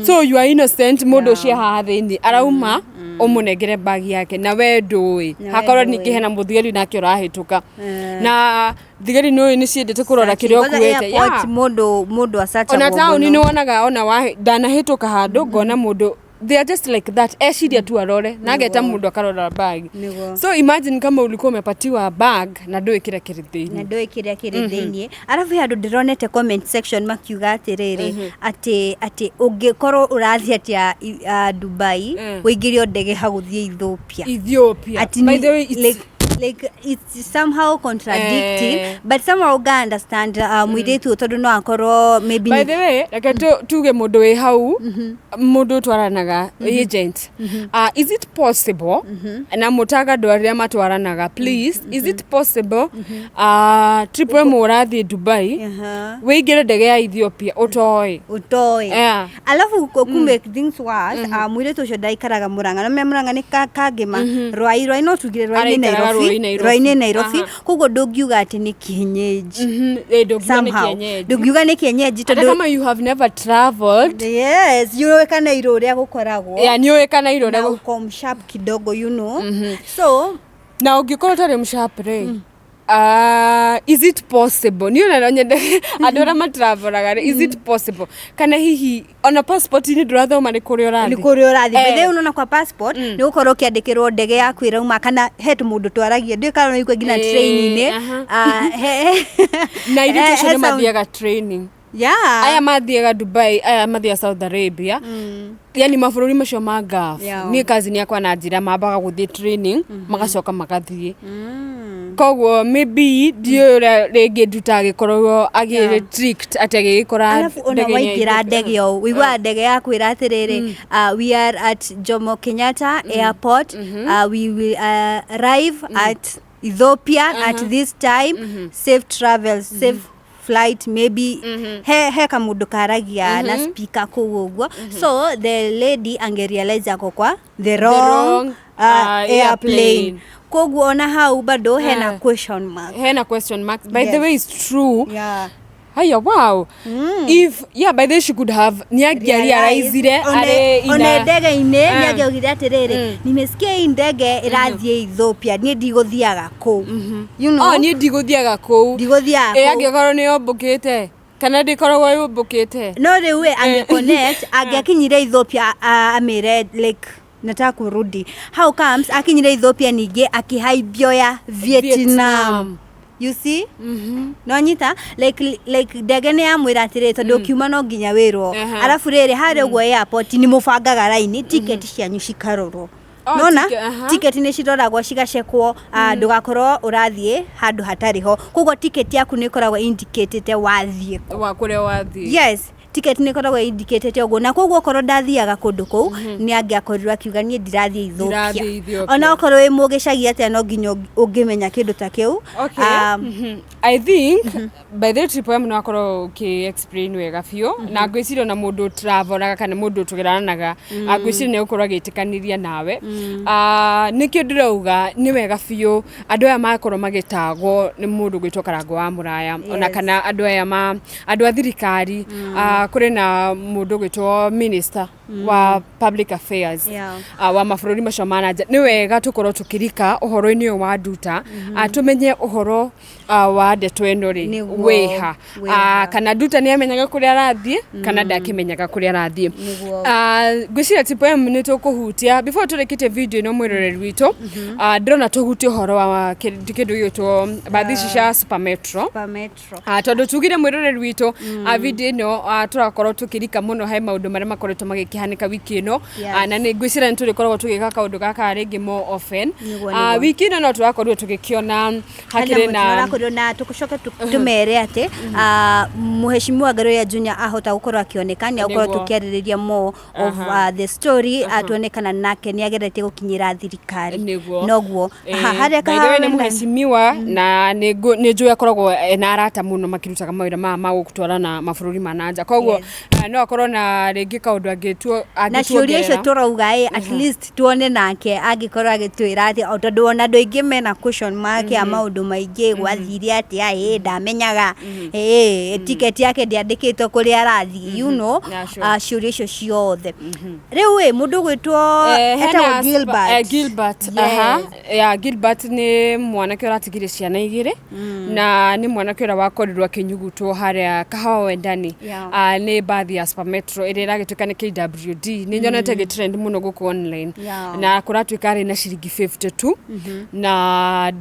so you are innocent. Mũndũ ũcio haha thĩinĩ arauma ũmũnengere bagi yake na we ndũĩ. Na we Hakorwo ndũĩ. ningĩ hena mũthigari nake ũrahĩtũka, Eh. na thigari nĩ ũĩ nĩ ciendete kũrora kĩrĩa Kwanza ũkuĩte. airport, Yeah. mũndũ acachagwo Ona taũni mũno. nĩ wonaga ona ndanahĩtũka handũ ngona mũndũ, they are just like that, eciria tu arore na ageta mũndũ akarora bag. Nĩguo. So imagine kama ulikuwa umepatiwa bag na ndũĩ kĩrĩa kĩrĩ Na thĩinĩ. ndũĩ kĩrĩa kĩrĩ thĩiniĩ. Arabu he andũ ndĩronete comment section makiuga atĩrĩrĩ, atĩ ũngĩkorwo ũrathiĩ atĩa Dubai, ũingĩrio ndege hagũthiĩ Ethiopia? Ethiopia. Ati By the way, it's, like it's somehow contradicting, Eh. but somehow ga understand mũirĩtu ũyũ tondũ no akorwo maybe By nĩ- the way, reke tuge mũndũ wĩ hau, mũndũ ũtwaranaga, agent, is it possible, na mũtaga andũ arĩa matwaranaga, please, is it possible trip ĩmwe ũrathiĩ Dubai, wĩingĩre ndege ya Ethiopia ũtoĩ? Ũtoĩ. Yeah. Alafu ku make things worse, mũirĩtu ũcio ndaikaraga Mũrang'a, no me Mũrang'a nĩ Kangĩma, Rwai, Rwai, no tugire Rwai nĩ Araikaraga Nairobi. Rwai, Nairobi. Rwai nĩ Nairobi. Aha. Koguo ndũngiuga atĩ nĩ kienyeji. Ndũngiuga nĩ Somehow kienyeji. ndũngiuga nĩ kienyeji Hata tondũ kama you have never traveled. Yes, yũĩ kana irũ ũrĩa gũkoragwo. Yeah, nĩ ũĩ kana irũ Na ũrĩa uko msharp kidogo. So Na ũngĩkorwo ũtarĩ msharp rĩ, is it possible, niĩ ona no nyende andũ arĩa matravelaga rĩ, is it possible kana hihi ona passport-inĩ ndũrathoma nĩ kũrĩa ũrathiĩ? Nĩ kũrĩa ũrathiĩ. Eh. By the way, unaona kwa passport nĩ gũkorwo ũkĩandĩkĩrwo ndege yaku ĩrauma, kana he tũmũndũ twaragia, ndiũĩ kana nĩ nginya Eh, train-inĩ. aha. Ah, Na airĩtu acio he nĩ mathiaga training. Yeah. Aya mathiaga Dubai, aya mathiaga Saudi Arabia, yani mabũrũri macio ma Gulf. Niĩ cousin yakwa na njĩra mambaga gũthiĩ training, magacoka magathiĩ. Koguo maybe ndiũĩ ũrĩa rĩngĩ nduta agĩkorwo agĩ tricked atĩ agĩgĩkora Alafu ona ndege-inĩ ya waingĩra Ethiopia. ndege o ũiguaga ndege yakwĩra atĩrĩrĩ, "We are at Jomo Kenyatta Airport, we will arrive at Ethiopia at this time, safe travels, safe flight." Maybe he kamundu karagia na speaker kũu ũguo, so the lady angerealize ako kwa the wrong, wrong, airplane. Airplane. Koguo ona hau bado hena question mark. Hena question mark, by the Yes. way, it's true. Haya, wow. If, yeah, by the way, she could have nĩangĩarealizire arĩ ona ndege-inĩ nĩangĩaugire atĩrĩrĩ, "Nimesikia hii ndege ĩrathiĩ Ethiopia, niĩ ndigũthiaga kũu." Oh, niĩ ndigũthiaga kũu. Ndigũthiaga Ĩ kũu. angĩkorwo nĩ yũmbũkĩte kana ndĩkoragwo yũmbũkĩte? No rĩu ĩ angĩconnect, angĩakinyire Ethiopia amĩre like, "Nataka kurudi." How comes akinyire Ethiopia ningĩ akĩhaimbio ya Vietnam? Vietnam. You see, no nyita like ndege nĩ yamwĩra atĩrĩrĩ, tondũ ũkiuma no nginya wĩrwo. Arabu rĩrĩ harĩa ũguo airport nĩ mũbangaga raini, ticket cianyu cikarorwo. Oh, Nona aha. ticket nĩ ciroragwo cigacekwo, ndũgakorwo ũrathiĩ handũ hatarĩ ho. Koguo ticket yaku nĩ ĩkoragwo indicatĩte wathiĩ kũ. Wa kũrĩa wathiĩ. Yes, ticket nĩ ĩkoragwo indicatĩte ũguo, na koguo okorwo ndathiaga kũndũ kũu nĩ angĩakorirwo akiuga, "Niĩ ndirathiĩ Ethiopia." Ndirathiĩ Ethiopia. Ona okorwo wĩ mũgĩcagi atĩa, no nginya ũngĩmenya kĩndũ ta kĩu. Okay. I think by the trip ĩyo no akorwo ũkĩ explain wega biũ, na ngwĩciria ona mũndũ travelaga kana mũndũ tũgeranaga, ngwĩciria nĩ egũkorwo agĩtĩkanĩria nawe. Ah, nĩkĩo ndĩrauga nĩ wega biũ andũ aya makorwo magĩtagwo nĩ mũndũ gwĩtwo Karango wa Mũraya, ona kana andũ aya ma andũ a thirikari. Ah, kũrĩ na mũndũ gwĩtwo minister wa public affairs wa mabũrũri macio ma na nja. Nĩ wega tũkorwo tũkĩrika ũhoro-inĩ ũyũ wa nduta, tũmenye ũhoro wa ndeto ĩno rĩ Nĩguo, wĩha. wĩha. Kana nduta nĩ amenyaga kũrĩa arathiĩ kana ndakĩmenyaga kũrĩa arathiĩ. Nĩguo. Ngwĩciria Triple M nĩ tũkũhutia before tũrĩkĩtie video ĩno, mwĩroreri witũ. Ndĩrona tũhutie ũhoro wa kĩndũ gĩgwĩtwo bathi ici cia Super Metro. Super Metro. Tondũ tugire mwĩroreri witũ, video ĩno tũrakorwo tũkĩrika mũno he maũndũ marĩa makoretwo magĩkĩhanĩka wiki ĩno. Yes. Na nĩ ngwĩciria nĩ tũrĩkoragwo tũgĩka kaũndũ gaka rĩngĩ more often. Nĩguo. Wiki ĩno no tũrakorirwo tũgĩkĩona hakĩrĩ na tũrakorirwo na tũcoke tũmere atĩ Mheshimiwa Ngaruiya Junior ahota gũkorwo akĩoneka nĩ agũkorwo tũkĩarĩrĩria more of the story, tuonekana nake nĩ ageretie gũkinyĩra thirikari. Nĩguo. Noguo. Aha, harĩa by the way, nĩ kahawa mũhecimiwa na nĩ njũĩ akoragwo ena arata mũno makĩrutaga mawĩra maya ma gũtwarana mabũrũri ma na nja, koguo Koguo Yes. no akorwo na rĩngĩ kaũndũ angĩtuo Na ciũria icio angĩtuongerera. tũrauga ĩ, at least tuone nake angĩkorwo agĩtwĩra atĩ o tondũ ona andũ aingĩ mena question mark ya maũndũ maingĩ, gwathire atĩa, ĩ ndamenyaga, ĩ tiketi yake ndĩandĩkĩtwo kũrĩa arathiĩ. Yeah, sure. Ciũria icio ciothe. Rĩu ĩ, mũndũ ũgwĩtwo Hena etagwo Gilbert. Gilbert. Yes. Aha. Ya, Gilbert nĩ mwanake ũratigire ciana igĩrĩ na nĩ mwanake ũrĩa wakorirwo akĩnyugutwo harĩa Kahawa Wendani. Nĩ mbathi ya Super Metro ĩrĩa ĩragĩtuĩka nĩ KWD. Nĩ nyonete ĩgĩtrend mũno gũkũ online. Na kũratuĩka arĩ na ciringi 52 na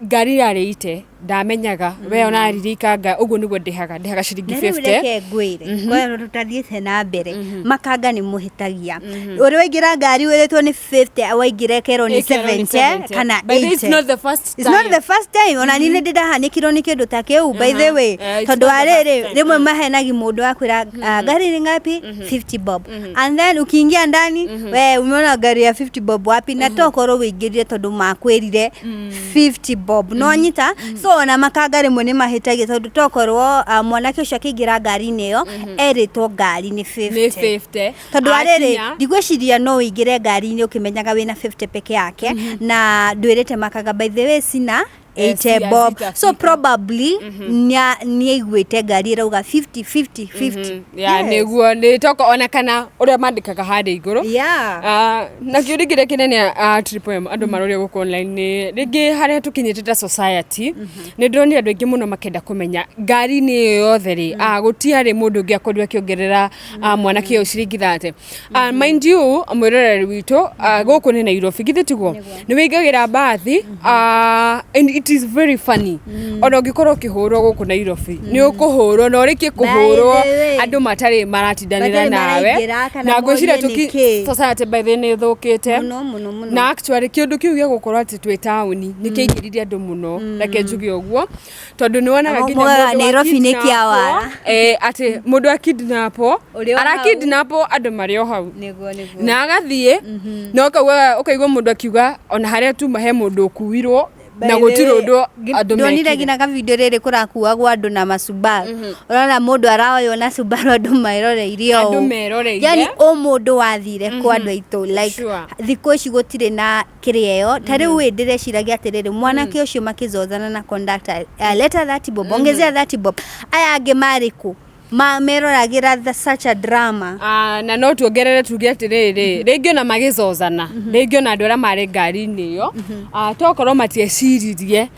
ngari yarĩ ite ndamenyaga we ona aririkanga ũguo nĩguo ndĩhaga ciringi Na rĩu 50. Reke ngwĩre kwa tũtathiĩte na mbere, makanga nĩ mũhĩtagia ũrĩa waingĩra ngari wĩrĩtwo nĩ 50, waingĩra ĩkerwo nĩ Ĩkerwo nĩ 70 70. kana By the way, it's 80. not the first It's not time. the first time. Ona niĩ nĩ ndĩrahanĩkirwo nĩ kĩndũ ta kĩu, by the way. It's Tondũ not the first warĩrĩ time. rĩmwe mahenagi mũndũ akwĩra, "Ah, gari ni ngapi? 50 bob." And then ukiingia ndani, we umeona gari ya 50 bob wapi? Na tokorwo wĩingĩrire tondũ makwĩrire 50 bob, no nyita. So ona makanga rĩmwe nĩ mahĩtagia tondũ tokorwo mwanake ũcio akĩingĩra ngari-inĩ ĩyo erĩtwo ngari nĩ Nĩ 50. 50. Tondũ arĩrĩ Akinya- ndigwĩciria no ũingĩre ngari-inĩ ũkĩmenyaga wĩna 50 peke yake na ndwĩrĩte makanga, by the way, sina 80 bob. Hazitafika. So probably nĩaiguĩte ngari ĩrauga 50 50 50. Ya, nĩguo nĩ toko ona kana ũrĩa mandĩkaga harĩa igũrũ. Na kĩũria kĩrĩa kĩnene, Triple M, andũ maroria gũkũ online nĩ rĩngĩ harĩa tũkinyĩte ta society, nĩ ndĩronire andũ aingĩ mũno makĩenda kũmenya ngari-inĩ ĩyo yothe rĩ, gũtiarĩ mũndũ ũngĩ akorirwo akĩongerera mwanake ũyũ ciringi 30. Mind you, mwĩroreri witũ, gũkũ nĩ Nairobi, githĩ tiguo? Nĩ wĩingagĩra mbathi, and it is very funny, ona ũngĩkorwo ũkĩhũrwo gũkũ Nairobi nĩ ũkũhũrwo na ũrĩkie kũhũrwo By the way. andũ matarĩ maratindanĩra Matarĩ nawe. maraingĩra kana Na ngwĩciria morie tũki nĩkĩ. society by the nĩ ĩthũkĩte Mũno mũno mũno. Na actually kĩũndũ kĩu gĩa gũkorwo atĩ twĩ taũni nĩ kĩaingĩririe andũ mũno, reke njuge ũguo, tondũ nĩ wonaga nginya Mugaga mũndũ wa Nairobi nĩ kidnapwo, kĩawara. atĩ mũndũ akidnapwo, Ũrĩ o hau. arakidnapwo andũ marĩ o hau Nĩguo. Na agathiĩ na ũkauga ũkaigua mũndũ akiuga ona harĩa tuma he mũndũ ũkuirwo na gũtirĩ ũndũ andũ Ndonire mekire. nginya kavideo rĩrĩ kũrakuagwo andũ na macubaru, ũrona mũndũ araoywo na Subaru, andũ meroreirie ũũ. Andũ meroreire. Yani o mũndũ wathire kwa andũ aitũ like thikũ ici gũtirĩ na kĩrĩa ĩyo. Ta rĩu ĩ, ndĩreciragia atĩrĩrĩ, mwanake ũcio makĩzozana na conductor, leta 30 bob, ongezea 30 bob, aya angĩ marĩ kũ? Meroragĩra the such a drama. Na no tuongerere tuge atĩrĩrĩ, rĩngĩ ona magĩzozana, rĩngĩ ona andũ arĩa marĩ ngari-inĩ ĩyo, tokorwo matieciririe,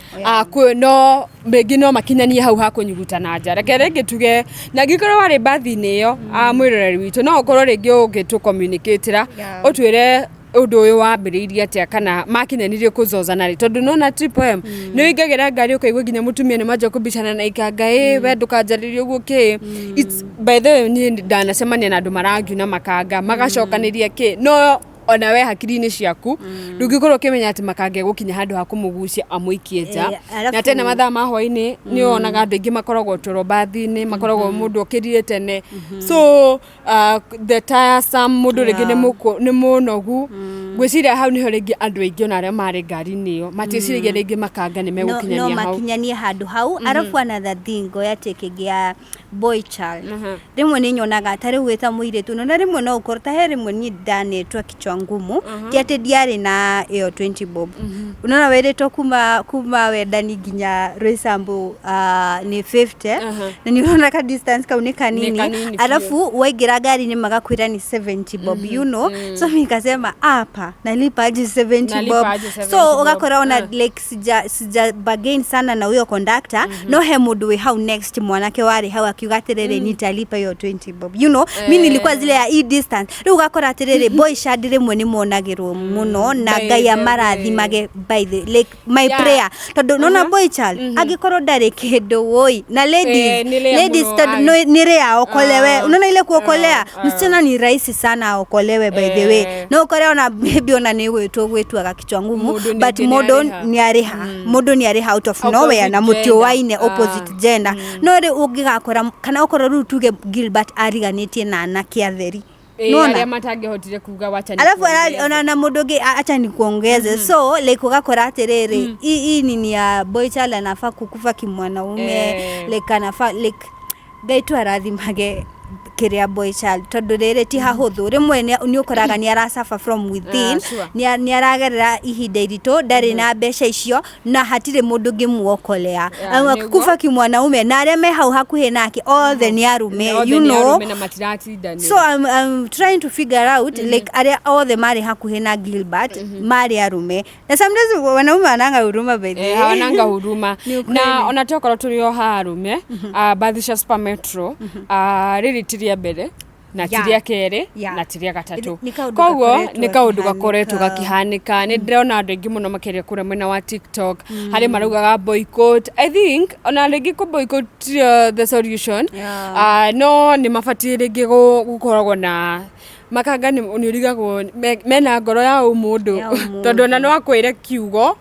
no rĩngĩ no makinyanie hau ha kũnyugutana nja. Reke rĩngĩ tuge na angĩkorwo warĩ mbathi-inĩ ĩyo, mwĩroreri witũ, no ũkorwo rĩngĩ ũngĩtũ communicatĩra ũtwĩre ũndũ ũyũ wambĩrĩirie atĩa kana makinyanirie kũzozana rĩ, tondũ nona Triple M nĩ ũingagĩra ngari ũkaigua nginya mũtumia nĩ manjia kũbicana na ikanga, ĩ we ndũkanjarĩrie ũguo kĩ. It's by the way, niĩ ndanacemania na andũ marangiuna makanga magacokanĩria kĩ, no ona we hakiri-inĩ ciaku ndũngĩkorwo ũkĩmenya atĩ makanga egũkinya handũ ha kũmũgucia amũikie nja. Na tena mathaa ma hwaĩ-inĩ nĩ wonaga andũ aingĩ makoragwo toro mbathi-inĩ, makoragwo mũndũ okĩrire tene, so the tiresome mũndũ rĩngĩ nĩ nĩ mũnogu. Ngwĩciria hau nĩho rĩngĩ andũ aingĩ ona arĩa marĩ ngari-inĩ ĩyo matiĩciragia rĩngĩ makanga nĩ No megũkinyania hau. Makinyanie handũ hau. Arabu another thing ngoya atĩ kĩngĩ boy child, rĩmwe nĩ nyonaga ta rĩu wĩta mũirĩtu no na rĩmwe no ũkorwo ta he rĩmwe niĩ ndanetwo kichwa ngumu, ti atĩ ndiarĩ na ĩyo 20 bob. Unaona wĩrĩtwo kuma Wendani nginya Roysambu nĩ 50 na nĩ ũrona ka distance kau nĩ kanini. Kanini biũ. Alafu waingĩra ngari-inĩ magakwĩra ni 70 bob. So nikasema hapa nalipa aje 70 Nalipa bob? aje 70 So bob? ũgakora ona like sija bargain sana na huyo conductor, no he mũndũ wĩ hau next, mwanake warĩ hau akiuga atĩrĩrĩ, nitalipa hiyo 20 bob. Mi nilikuwa zile ya e distance. Rĩu ũgakora atĩrĩrĩ, boy child rĩmwe nĩ monagĩrwo mũno na By Ngai the way. amarathimage. By the like my prayer, tondũ nona boy child angĩkorwo ndarĩ kĩndũ woi na ladies, Nĩ rĩa ladies mũno, tondũ nĩ rĩa okolewe. Unaona ile kuokolea, msichana ni rahisi sana aokolewe, by the way. No ũkore ona maybe ona nĩ gwĩtwo gwĩtuaga kichwa ngumu, Mũndũ nĩ but nĩ mũndũ arĩha. nĩ arĩha, mũndũ nĩ arĩha out of Opposite nowhere na gender. mũtiũaine opposite gender. No rĩ ũngĩgakora kana okorwo rĩu tuge Gilbert ariganĩtie na anake atheri. Nĩwona? Arĩa matangĩhotire kuga wacha Alafu nikuongeze. ona na mũndũ ũngĩ acha nikuongeze. So like ũgakora atĩrĩrĩ, hii nini ya boy child anafaa kukufa kimwanaume. Like anafaa like Ngai tu arathimage Kĩrĩa boy child, tondũ rĩrĩ ti hahũthũ, rĩmwe nĩ ũkoraga nĩ ara suffer from within. Nĩ aragerera ihinda iritũ, ndarĩ na mbeca icio na hatirĩ mũndũ ũngĩmuokolea. Akikufa kimwanaume na arĩa me hau hakuhĩ nake othe nĩ arume. Othe You nĩ know arũme na matiratindanĩra. So I'm trying to figure out like arĩa othe marĩ hakuhĩ na Gilbert marĩ arume, na sometimes wanaume wananga huruma, by the way. Hawananga huruma. Nĩ ukweli. Na ona tokorwo tũrĩ o haha arũme, mbathi cia Super Metro, rĩrĩ ti rĩa mbere na ti rĩa kerĩ na ti rĩa gatatũ. Nĩ kaũndũ Koguo gakoretwo nĩ kaũndũ gakoretwo gakĩhanĩka. Gakĩhanĩka. Nĩ ndĩrona andũ aingĩ mũno makĩria kũrĩa mwena wa TikTok harĩ maraugaga boycott. I think ona rĩngĩ kũ boycott the solution. No nĩ mabatiĩ rĩngĩ gũkoragwo na makanga nĩ ũrigagwo mena ngoro ya ũmũndũ, Ya ũmũndũ. tondũ ona no akwĩre kiugo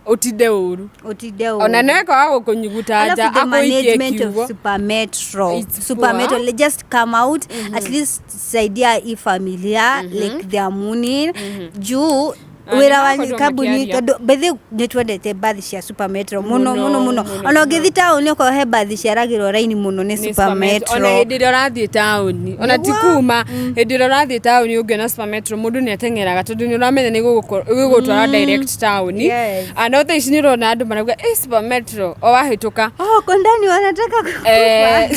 ũtinde ũru. Ũtinde ũru. Ona no ekaga gũkũnyuguta nja Alafu the akũikie management of kiugo. Super Metro. It's Super poor. Metro, like, just come out, at least saidia hii familia, like they are mourning. Juu Ah, wĩra wa nĩmakorirwo kambuni makĩaria. tondũ bethe nĩ twendete mbathi cia Super Metro mũno. Mũno, Mũno mũno. Mũno, Ona ũngĩthiĩ taũni okorwo he mbathi ciaragĩrwo raini mũno nĩ Nĩ Super Super Metro. Ona Metro. hĩndĩ ĩrĩa ũrathiĩ taũni, ona ti kuma hĩndĩ ĩrĩa ũrathiĩ taũni, ũngĩona Super Metro mũndũ nĩ ateng'eraga tondũ nĩ ũramenya nĩ gũgũtwara direct taũni. Ah, no thaa ici nĩ ũrona andũ marauga "Eh, Super Metro o wahĩtũka." Oh, kondani wanataka kukufa.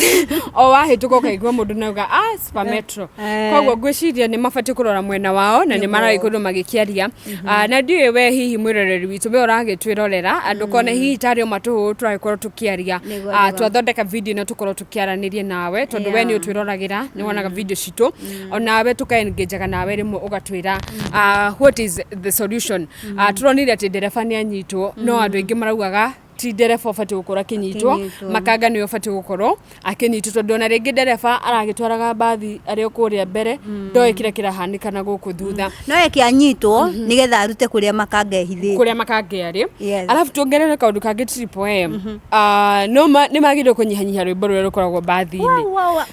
O wahĩtũka ũkaigua mũndũ nauga, "Ah, Super Metro." Koguo ngwĩciria nĩ mabatiĩ kũrora mwena wao na nĩ maragĩkorwo magĩkĩaria. Ah, na ndiũĩ we hihi mwĩroreri witũ, we ũragĩtwĩrorera andũ kone hihi tarĩ o matũhũ tũragĩkorwo tũkĩaria. Ah, twathondeka video ĩno tũkorwo tũkĩaranĩria nawe tondũ we nĩ ũtwĩroragĩra, nĩ wonaga video citũ, onawe tũkaengajaga nawe rĩmwe ũgatwĩra, ah, what is the solution. Ah, tũronire atĩ ndereba nĩ anyitwo, no andũ aingĩ maraugaga ti ndereba ũbatiĩ gũkorwo akĩnyitwo. Akĩnyitwo. Makanga nĩwe ũbatiĩ gũkorwo akĩnyitwo tondũ ona rĩngĩ ndereba aragĩtwaraga mbathi arĩ o kũrĩa mbere, ndoĩ kĩrĩa kĩrahanĩka na gũkũ thutha. No eke anyitwo nĩgetha arute kũrĩa makanga ehithĩte. Kũrĩa makanga arĩ. Yes. Arabu tuongerere kaũndũ kangĩ, Triple M. Ah, no nĩ magĩrĩirwo kũnyihanyihia rwĩmbo rũrĩa rũkoragwo mbathi-inĩ.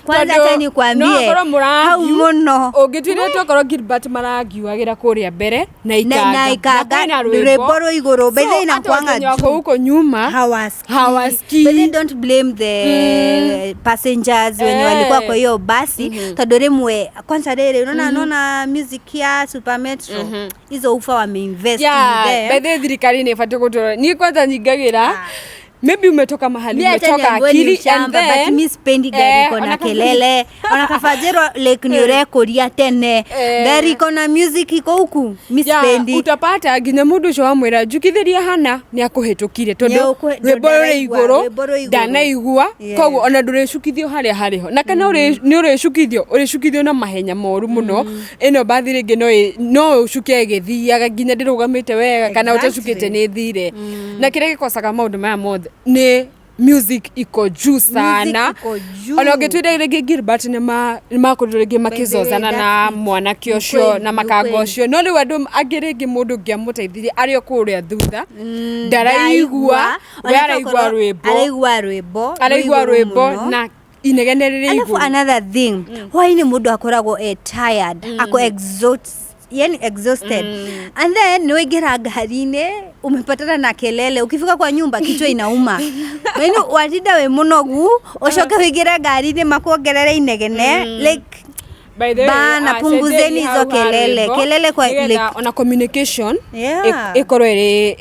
Kwanza Tondũ acha nikwambie, no akorwo mũrangi- hau mũno. Ũngĩtuire tokorwo Gilbert marangiuagĩra kũrĩa mbere na ikanga na ikanga, kwĩna rwĩmbo rwĩ igũrũ. By the way, So, hata inakuanga Wakenya wako juu. huko nyuma Hawasikii. Hawasikii. But then don't blame the passengers wenye walikuwa kwa hiyo basi, tondũ rĩmwe kwanza rĩrĩ unaona unaona music ya Super Metro, hizo ufa wameinvest in them. By the way, thirikari nĩ ĩbatiĩ gũtũrora. Niĩ kwanza nyingagĩra maybe umetoka mahali Mi hata umetoka niambiwe ni akili and ushamba, but then mi sipendi gari iko na ona kama- kelele, ona kafajero like ni urekũria tene, ngari iko na music iko huku, mi sipendi. Utapata nginya mũndũ ũcio wamwĩra njukithĩria hana nĩ akũhĩtũkire tondũ Nĩ rwĩmbo rũrĩ ndaraigua, igũrũ, rwĩmbo rwĩ igũrũ. ndanaigua. Koguo ona ndũrĩcukithio harĩa harĩ ho, na kana nĩ ũrĩcukithio, ũrĩcukithio na mahenya moru mũno. Ĩno mbathi rĩngĩ no ũcuke ĩgĩthiaga nginya ndĩrũgamĩte wega kana ũtacukĩte nĩ thire. Na kĩrĩa gĩkocaga maũndũ maya mothe nĩ music iko juu sana. Iko juu. Ona ũngĩtuire rĩngĩ Gilbert nĩ makorirwo rĩngĩ makĩzozana that's na it. mwanake Ni ũcio kweli, na ni makanga kweli. ũcio, no rĩu andũ angĩ rĩngĩ mũndũ ũngĩamũteithirie arĩ o kũrĩa thutha ndaraigua, we Ona araigua tokorwo rwĩmbo. Araigua rwĩmbo Araigua rwĩ igũrũ rwĩmbo mũno. na inegene rĩrĩ Alafu igũrũ. another thing, hwainĩ mũndũ akoragwo e tired, ako exhaust, yani exhausted, and then nĩ waingĩra ngari-inĩ umepatana na kelele, ukifika kwa nyumba kichwa inauma, yani watinda wĩ mũnogu, ũcoke ũingĩre ngari-inĩ makuongerere inegene, like By the way, Bana, ah, punguzeni cenjeni hizo hau ha kelele. rwĩmbo, Kelele kwa- nĩgetha like- ona communication ĩkorwo ĩrĩ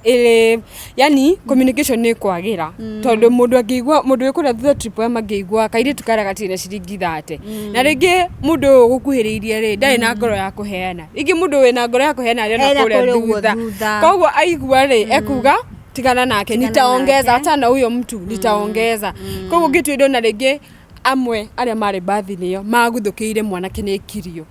ĩrĩ yani communication nĩ ĩkwagĩra, tondũ mũndũ angĩigua, mũndũ wĩ kũrĩa thutha, Triple M, angĩigua kairĩtu karĩa gatirĩ na ciringi 30, na rĩngĩ mũndũ ũyũ ũgũkuhĩrĩirie rĩ ndarĩ na ngoro ya kũheana, rĩngĩ mũndũ wĩna ngoro ya kũheana arĩ ona Ena kũrĩa kũrĩa ũguo thutha, thutha. koguo aigua rĩ ekuga tigana nake, Tigana nitaongeza nake. hata na huyo mtu nitaongeza. Koguo ngĩtuĩra ona rĩngĩ amwe arĩa marĩ mbathi-inĩ ĩyo maguthũkĩire mwanake nĩ kirio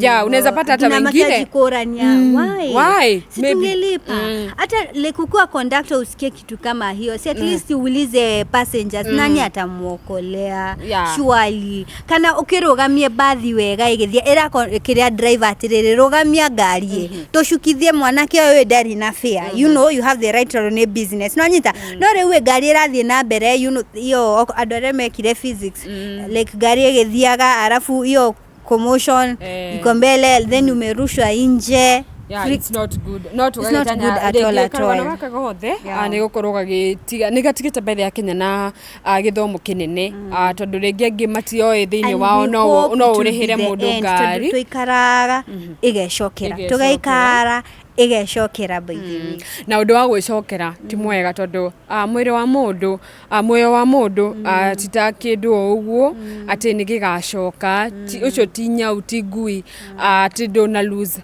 ya unaweza pata hata Kuna wengine makajikũrania, why? Why? Si Maybe. tungelipa. Hata like ukiwa conductor usikie kitu kama hiyo, si at least uulize passengers nani atamuokolea? Surely kana ũkĩrũgamie mbathi wega ĩgĩthiĩ ĩra kĩrĩa driver atĩrĩrĩ, rũgamia ngari ĩ tũcukithie mwanake ũyũ ndarĩ na fare. You know you have the right tondũ nĩ business, no nyita no rĩu ĩ ngari ĩrathiĩ na mbere, you know iyo andũ arĩa mekire physics, like ngari ĩgĩthiaga arabu hiyo commotion iko mbele, then umerushwa nje. Yeah, it's not good. No It's not good at all, at karũgano all. gaka gothe Yeah. nĩ gũkorwo gagĩtiga nĩ gatigĩte mbere ya Kenya na gĩthomo kĩnene. Tondũ rĩngĩ angĩ matioĩ thĩinĩ And wao we no hope no it will be ũrĩhĩre the mũndũ end, tondũ ngari tũikaraga ĩgecokera Ĩgecokera. tũgaikara ĩgecokera by the way. Na ũndũ wa gwĩcokera ti mwega tondũ mwĩrĩ wa mũndũ, muoyo wa mũndũ ti ta kĩndũ o ũguo atĩ nĩ gĩgacoka. Ũcio ti nyau, ti ngui atĩ ndũna lose.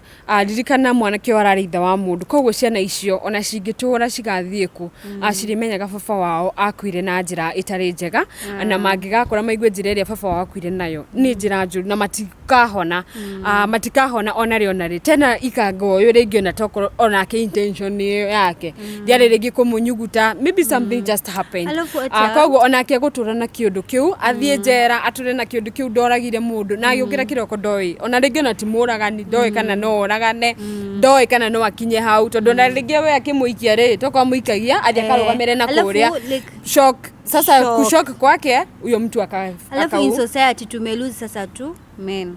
Ririkana mwanake ũyũ ararĩ ithe wa mũndũ, koguo ciana icio ona cingĩtũra cigathiĩ kũ, cirĩmenyaga baba wao akuire na njĩra ĩtarĩ njega, na mangĩgakũra maigue njĩra ĩrĩa baba wao akuire nayo nĩ njĩra njũru na matikahona, matikahona ona rĩ ona rĩ tena ikanga ũyũ rĩngĩ ona tokorwo onake intention ĩyo yake ndiarĩ rĩngĩ kũmũnyuguta, maybe something just happened. Alafu acha- Koguo onake gũtũra na kĩũndũ kĩu, athiĩ njera atũre na kĩũndũ kĩu, ndoragire mũndũ na agĩũkĩra kĩroko ndoĩ ona rĩngĩ ona ti mũragani, ndoĩ kana no oragane, ndoĩ kana no akinye hau, tondũ ona rĩngĩ we akĩmũikia rĩ tokorwo amũikagia athiĩ akarũgamĩre na Alafu, kũrĩa like, shock sasa shock. Kushock kwake huyo mtu aka Alafu akau- in society tumelose sasa tu men.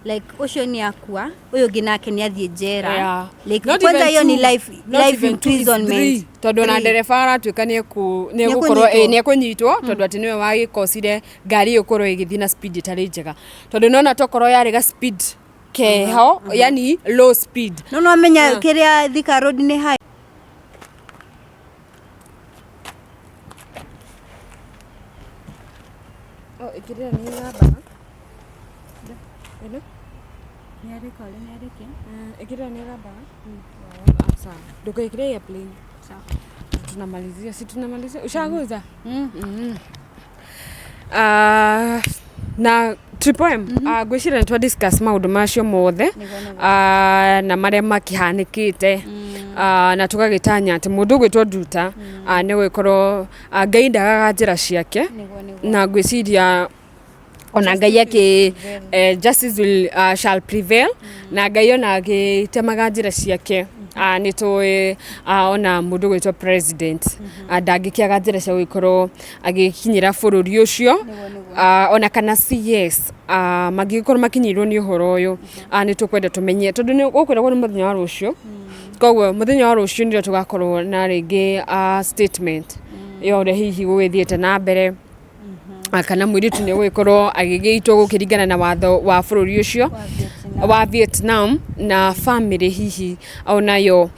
Like ũcio nĩ akua, ũyũ ũngĩ nake nĩ athiĩ njera. Yeah. Like Not kwanza even hiyo ni two. life Not life even two, it's three. imprisonment. Tondũ ona Three. ndereba aratuĩka nĩegũkorwo Nĩekũnyitwo. nĩekũnyitwo tondũ atĩ nĩwe wagĩkocire ngari ĩyo ĩkorwo ĩgĩthiĩ na speed ĩtarĩ njega, tondũ nona tokorwo yarĩ ga speed keho, yani low speed. No no amenya kĩrĩa Thika Road nĩ high. Oh, ĩkĩrĩra nĩ ĩgambaga ĩno. Ĩkĩrĩra nĩ ĩgambaga. Sawa, ndũkaĩkĩre airplane. Tunamalizia, si tunamalizia ushaguza. Na Triple M, ngwĩciria nĩ twa discuss maũndũ macio mothe na marĩa makĩhanĩkĩte, na tũgagĩtanya atĩ mũndũ ũgwĩtwo Nduta nĩ gũgĩkorwo Ngai ndagaga njĩra ciake. Nĩguo, nĩguo. Na ngwĩciria ona Ngai akĩ justice will shall prevail, na Ngai ona agĩtemaga njĩra ciake, nĩ tũĩ ona mũndũ gwĩtwo president ndangĩkĩaga njĩra cia gũgĩkorwo agĩkinyĩra bũrũri ũcio, ona kana CS mangĩgĩkorwo makinyĩirwo nĩ ũhoro ũyũ, nĩ tũkwenda tũmenye tondũ nĩ gũkwĩragwo nĩ mũthenya wa rũciũ, koguo mũthenya wa rũciũ nĩrĩo tũgakorwo na rĩngĩ statement ya ũrĩa hihi gũgĩthiĩte na mbere, kana mũirĩtu nĩ gũgĩkorwo agĩgĩitwo gũkĩringana na watho wa bũrũri ũcio wa Vietnam, na family hihi onayo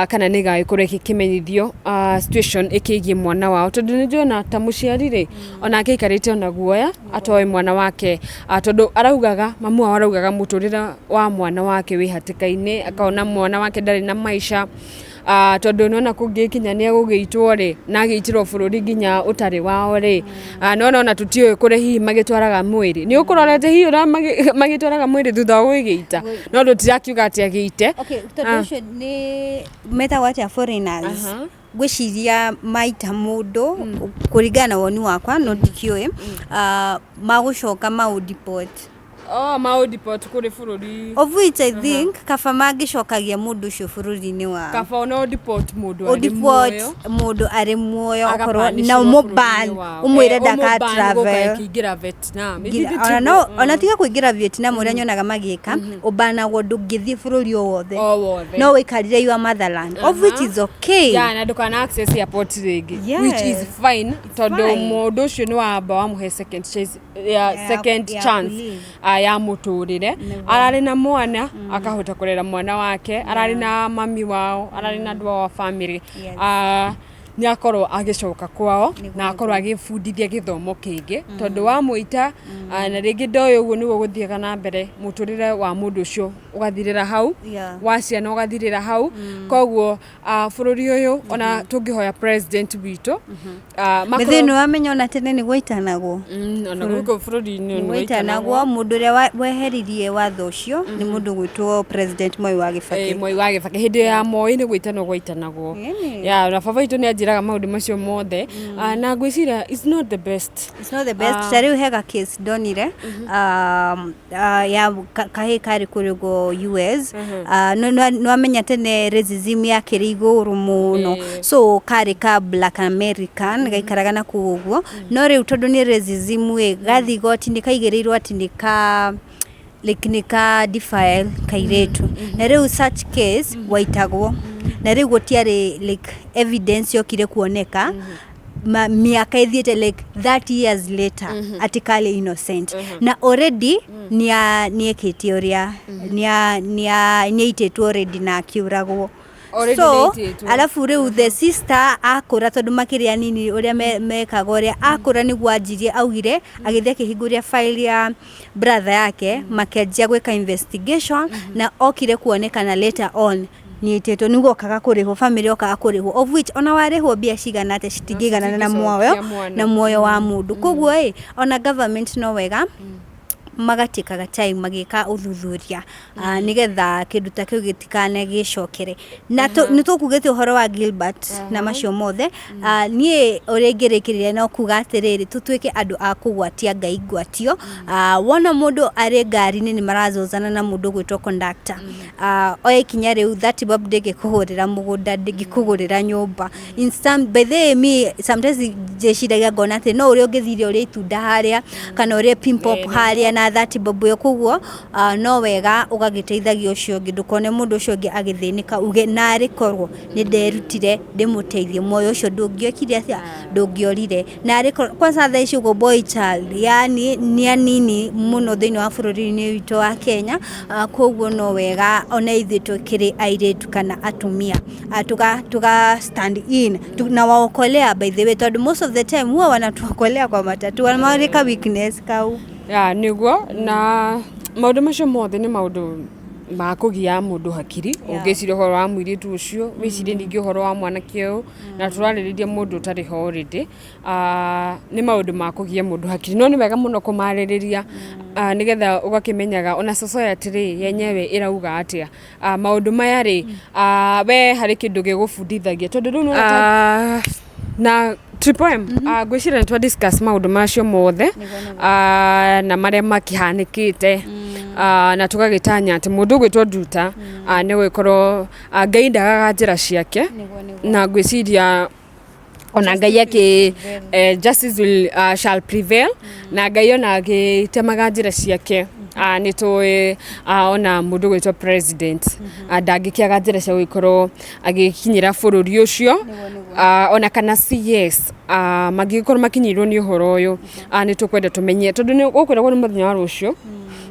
kana nĩ ĩgagĩkorwo ĩgĩkĩmenyithio situation ĩkĩgiĩ mwana wao, tondũ nĩ njũĩ ta mũciari rĩ onake aikarĩte ona guoya atoĩ mwana wake, tondũ araugaga mamu wao araugaga mũtũrĩre wa mwana wake wĩ hatĩka-inĩ, akona mwana wake ndarĩ na maica, tondũ nona kũngĩkinya nĩ egũgĩitwo rĩ na agĩitĩrwo bũrũri nginya ũtarĩ wao rĩ, nona ona tũtiũĩ kũrĩa hihi magĩtwaraga mwĩrĩ, nĩ ũkũrorete hihi ũrĩa magĩtwaraga mwĩrĩ thutha wa gũgĩita, no tũtirakiuga atĩ agĩite. Okay, tondũ ũcio nĩ metagwo atĩa, foreigners. Ngwĩciria maita mũndũ kũringana na woni wakwa, no ndikĩũĩ, magũcoka mau deport. Oh, mau deport kũrĩ bũrũri. Of which I think kaba mangĩcokagia mũndũ ũcio bũrũri-inĩ wao. Kaba ona deport mũndũ arĩ Ũdeport muoyo. Mũndũ arĩ muoyo okorwo Agabanishwo na ũmũban bũrũri-inĩ wao. ũmwĩre ũmũban ndaka gũka travel. ĩkĩingĩra Vietnam. Ona no ona tiga kũingĩra Vietnam, ũrĩa nyonaga magĩka, ũbanagwo ndũngĩthiĩ bũrũri o wothe. O wothe. No wĩikarire your motherland, of which is okay. Yeah, na ndũkana access airport rĩngĩ, Yes. which is fine tondũ Fine. mũndũ ũcio nĩ wamba wamũhe second chance, ya second ya chance kũlive. Ya mũtũrĩre. Ararĩ na mwana akahota kũrera mwana wake, ararĩ na mami wao, ararĩ na andũ ao a family. Nĩ akorwo agĩcoka kwao na akorwo agĩbundithia gĩthomo kĩngĩ, tondũ wamũita na rĩngĩ ndoĩ ũguo nĩguo gũthiaga na mbere, mũtũrĩre wa mũndũ ũcio ũgathirĩra hau, wa ciana ũgathirĩra hau. Koguo bũrũri ũyũ ona tũngĩhoya president witũ Mĩthĩ nĩ wamenya ona tene nĩ gwaitanagwo. Ona gũkũ bũrũri-inĩ nĩ gwaitanagwo. Mũndũ ũrĩa weheririe watho ũcio nĩ mũndũ gwĩtwo President Moi wa Gĩbakĩ. Moi wa Gĩbakĩ, hĩndĩ ya Moi nĩ gwĩtanwo gwaitanagwo. Ya na baba witũ nĩ anjĩraga maũndũ macio mothe. Na ngwĩciria it's not the best. It's not the best. Ta rĩu hega case ndonire ya kahĩĩ karĩ kũrĩgwo US. No wamenya tene racism yakĩrĩ igũrũ mũno. So karĩ ka Black American gaikaraga na kũu ũguo, no rĩu tondũ nĩ racism ĩ gathiĩ igoti-inĩ kaigĩrĩirwo atĩ nĩ ka Like nĩ ka defile kairĩtu, na rĩu such case waitagwo, na rĩu gũtiarĩ like evidence yokire kuoneka mĩaka ĩthiĩte like 30 years later atĩ karĩ innocent na already nĩekĩte ũrĩa nĩaitĩtwo already na akiũragwo. Already So nĩaitĩtwo. Alafu rĩu the sister akũra, tondũ makĩrĩ anini ũrĩa mekaga ũrĩa akũra nĩguo anjirie augire agĩthiĩ akĩhingũria file ya brother yake, makĩanjia gwĩka investigation na okire kuonekana later on nĩaitĩtwo, nĩguo okaga kũrĩhwo, family okaga kũrĩhwo, of which ona warĩhwo mbia cigana atĩa citingĩiganana na muoyo citingĩcokia mwana. Na muoyo wa mũndũ. Koguo ĩ ona government no wega magatĩkaga time magĩka ũthuthuria nĩgetha kĩndũ ta kĩu gĩtikane gĩcokere. Na nĩ tũkugĩte ũhoro wa Gilbert na macio mothe. Niĩ ũrĩa ingĩrĩkĩrĩria no kuga atĩrĩrĩ, tũtuĩke andũ a kũgwatia Ngai ngwatio. Wona mũndũ arĩ ngari-inĩ nĩ marazozana na mũndũ ũgwĩtwo conductor, oya ikinya rĩu. 30 bob ndĩngĩkũgũrĩra mũgũnda, ndĩngĩkũgũrĩra nyũmba. In some, by the way, me sometimes njĩciragia ngona atĩ no ũrĩa ũngĩthire ũrĩa itunda harĩa kana ũrĩa pimpop harĩa na 30 bob ĩyo. Koguo no wega ũgagĩteithagia ũcio ũngĩ, ndũkone mũndũ ũcio ũngĩ agĩthĩnĩka uge narĩ korwo nĩ nderutire ndĩmũteithie, muoyo ũcio ndũngĩokire atĩa, ndũngĩorire. Narĩ korwo kwanza thaa ici ũguo boy child yani nĩ anini mũno thĩinĩ wa bũrũri-inĩ witũ wa Kenya. Koguo no wega ona ithuĩ tũkĩrĩ airĩtu kana atumia tuka stand in na waokolea, by the way, tondũ most of the time huwa wanatuokolea kwa matatu marĩ weakness kau. Ya, nĩguo, na maũndũ macio mothe nĩ maũndũ ma kũgia mũndũ hakiri. Ũngĩciria ũhoro wa mũirĩtu ũcio, wĩcirie ningĩ ũhoro wa mwanake ũyũ, na tũrarĩrĩria mũndũ ũtarĩ ho already. Nĩ maũndũ ma kũgia mũndũ hakiri, no nĩ wega mũno kũmarĩrĩria nĩgetha ũgakĩmenyaga ona society rĩ yenyewe ĩrauga atĩa. Maũndũ maya rĩ, we harĩ kĩndũ gĩgũbundithagia, tondũ rĩu nĩwona na Triple M, ngwĩciria nĩ twa discuss maũndũ macio mothe na marĩa makĩhanĩkĩte, na tũgagĩtanya atĩ mũndũ ũgwĩtwo Nduta nĩ gũgĩkorwo Ngai ndagaga njĩra ciake. Na ngwĩciria ona Ngai akĩ justice will shall prevail, na Ngai ona agĩtemaga njĩra ciake, nĩ tũĩ ona mũndũ ũgwĩtwo president ndangĩkĩaga njĩra cia gũgĩkorwo agĩkinyĩra bũrũri ũcio, ona kana CS mangĩgĩkorwo makinyĩirwo nĩ ũhoro ũyũ, nĩ tũkwenda tũmenye, tondũ nĩ gũkwĩragwo nĩ mũthenya wa rũciũ.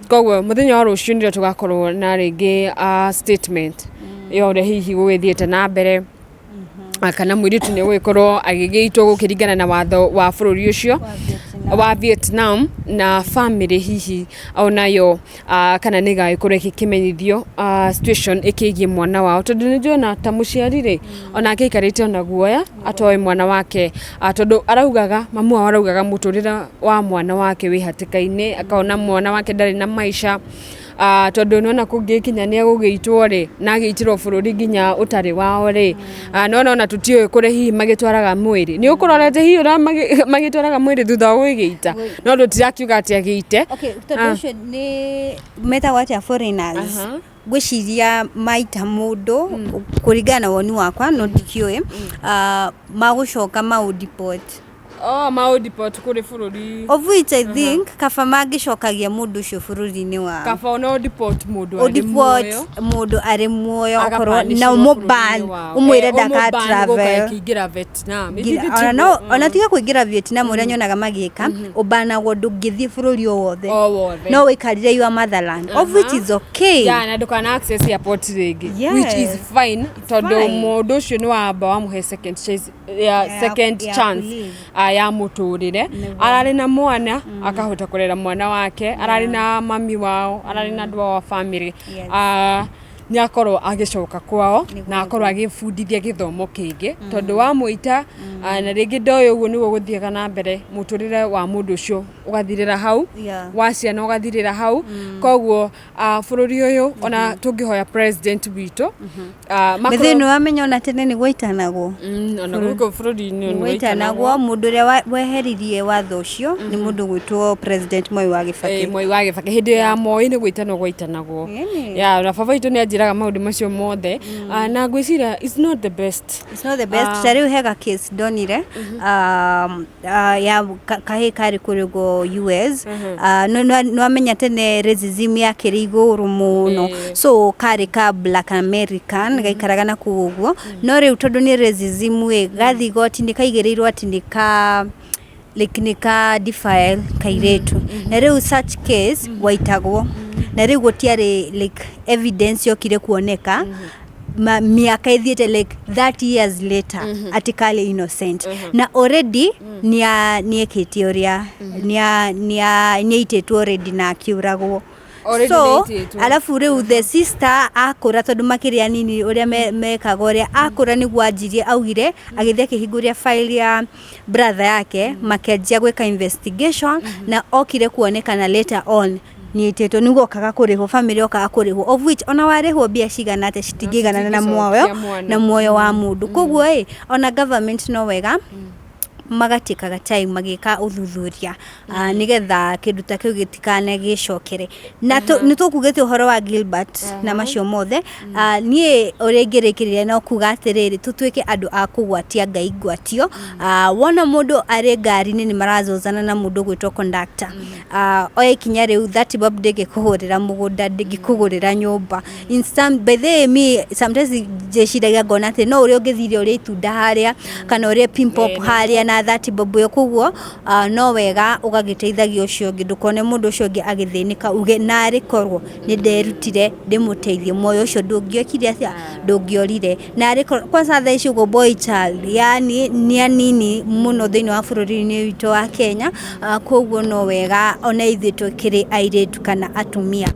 Koguo mũthenya wa rũciũ nĩrĩo tũgakorwo na rĩngĩ statement ya ũrĩa hihi gũgĩthiĩte na mbere, kana mũirĩtu nĩ gũgĩkorwo agĩgĩitwo gũkĩringana na watho wa bũrũri ũcio wa Vietnam, na family hihi onayo kana nĩ ĩgagĩkorwo ĩgĩkĩmenyithio situation ĩkĩgiĩ mwana wao, tondũ nĩ njũĩ ta mũciari rĩ, onake aikarĩte ona guoya atoĩ mwana wake, tondũ araugaga mamu wao araugaga mũtũrĩre wa mwana wake wĩ hatĩka-inĩ, akona mwana wake ndarĩ na maica, tondũ nĩwona kũngĩkinya nĩ egũgĩitwo rĩ, na agĩitĩrwo bũrũri nginya ũtarĩ wao rĩ, nĩwona ona tũtiũĩ kũrĩa hihi magĩtwaraga mwĩrĩ. Nĩ ũkũrorete hihi ũrĩa magĩtwaraga mwĩrĩ thutha wa gũgĩita, no tũtirakiuga atĩ agĩite. Okay, tondũ ũcio nĩ metagwo atĩa, foreigners. Ngwĩciria maita mũndũ, kũringana na woni wakwa, no ndikĩũĩ, magũcoka mau deport. Oh, mau deport kũrĩ bũrũri. Of which I think kaba mangĩcokagia mũndũ ũcio bũrũri-inĩ wao. Kaba no deport mũndũ arĩ Ũdeport muoyo. Mũndũ arĩ muoyo okorwo na Agabanishwo ũmũban bũrũri-inĩ wao. ũmwĩre Eh, ndaka ũmũban gũka travel. ĩkĩingĩra Vietnam. Ngira- ona no ona tiga kũingĩra Vietnam, ũrĩa nyonaga magĩka, ũbanagwo ndũngĩthiĩ bũrũri o wothe. O wothe. No wĩikarire your motherland, of which is okay. Yeah, na ndũkana access airport rĩngĩ, which is fine, tondũ Fine. mũndũ ũcio nĩ wamba wamũhe second chance ya second ya chance kũlive. ya mũtũrĩre. Ararĩ na mwana, akahota kũrera mwana wake, ararĩ na mami wao, ararĩ na andũ ao a family. Nĩ akorwo agĩcoka kwao na akorwo agĩbundithia gĩthomo kĩngĩ, tondũ wamũita na rĩngĩ ndoĩ ũguo nĩguo gũthiaga na mbere, mũtũrĩre wa mũndũ ũcio ũgathirĩra hau, wa ciana ũgathirĩra hau. Koguo bũrũri ũyũ ona tũngĩhoya president witũ Mĩthĩ nĩ wamenya ona tene nĩ gwaitanagwo. Ona gũkũ bũrũri-inĩ nĩ gwaitanagwo. Mũndũ ũrĩa weheririe watho ũcio nĩ mũndũ gwĩtwo President Moi wa Gĩbakĩ. Moi wa Gĩbakĩ, hĩndĩ ya Moi nĩ gwĩtanwo gwaitanagwo. Ĩni. Ya na baba witũ nĩ anjĩrire. anjĩraga maũndũ macio mothe. Na ngwĩciria it's not the best. It's not the best. Ta rĩu hega case ndonire ya kahĩĩ karĩ kũrĩa ũguo US. Nĩwamenya tene racism yakĩrĩ igũrũ mũno. So karĩ ka Black American gaikaraga na kũu ũguo, no rĩu tondũ nĩ racism ĩ, gathiĩ igoti-inĩ kaigĩrĩirwo atĩ nĩ ka like nĩ ka defile kairĩtu, na rĩu such case waitagwo, na rĩu gũtiarĩ like evidence yokire kuoneka mĩaka ĩthiĩte like 30 years later atĩ karĩ innocent, na already nĩekĩte ũrĩa nĩaitĩtwo already na akiũragwo. Already So nĩaitĩtwo. Alafu rĩu the sister akũra, tondũ makĩrĩ anini ũrĩa mekaga ũrĩa akũra nĩguo anjirie augire agĩthiĩ akĩhingũria file ya brother yake, makĩanjia gwĩka investigation, na okire kuonekana later on nĩaitĩtwo, nĩguo okaga kũrĩhwo, family okaga kũrĩhwo, of which ona warĩhwo mbia cigana atĩa citingĩiganana na muoyo citingĩcokia mwana. Na muoyo wa mũndũ. Koguo ĩ ona government no wega magatĩkaga time magĩka ũthuthuria nĩgetha kĩndũ ta kĩu gĩtikane gĩcokere. Na nĩ tũkugĩte ũhoro wa Gilbert na macio mothe. Niĩ ũrĩa ingĩrĩkĩrĩria no kuga atĩrĩrĩ, tũtuĩke andũ a kũgwatia Ngai ngwatio. Wona mũndũ arĩ ngari-inĩ nĩ marazozana na mũndũ ũgwĩtwo conductor, oya ikinya rĩu. 30 bob ndĩngĩkũgũrĩra mũgũnda, ndĩngĩkũgũrĩra nyũmba. In some, by the way, me sometimes njĩciragia ngona atĩ no ũrĩa ũngĩthire ũrĩa itunda harĩa kana ũrĩa pimpop harĩa na 30 bob ĩyo. Koguo no wega ũgagĩteithagia ũcio ũngĩ, ndũkone mũndũ ũcio ũngĩ agĩthĩnĩka uge narĩ korwo nĩ nderutire ndĩmũteithie, muoyo ũcio ndũngĩokire atĩa, ndũngĩorire narĩ korwo. Kwanza thaa ici ũguo boy child yani nĩ anini mũno thĩinĩ wa bũrũri-inĩ witũ wa Kenya. Koguo no wega ona ithuĩ tũkĩrĩ airĩtu kana atumia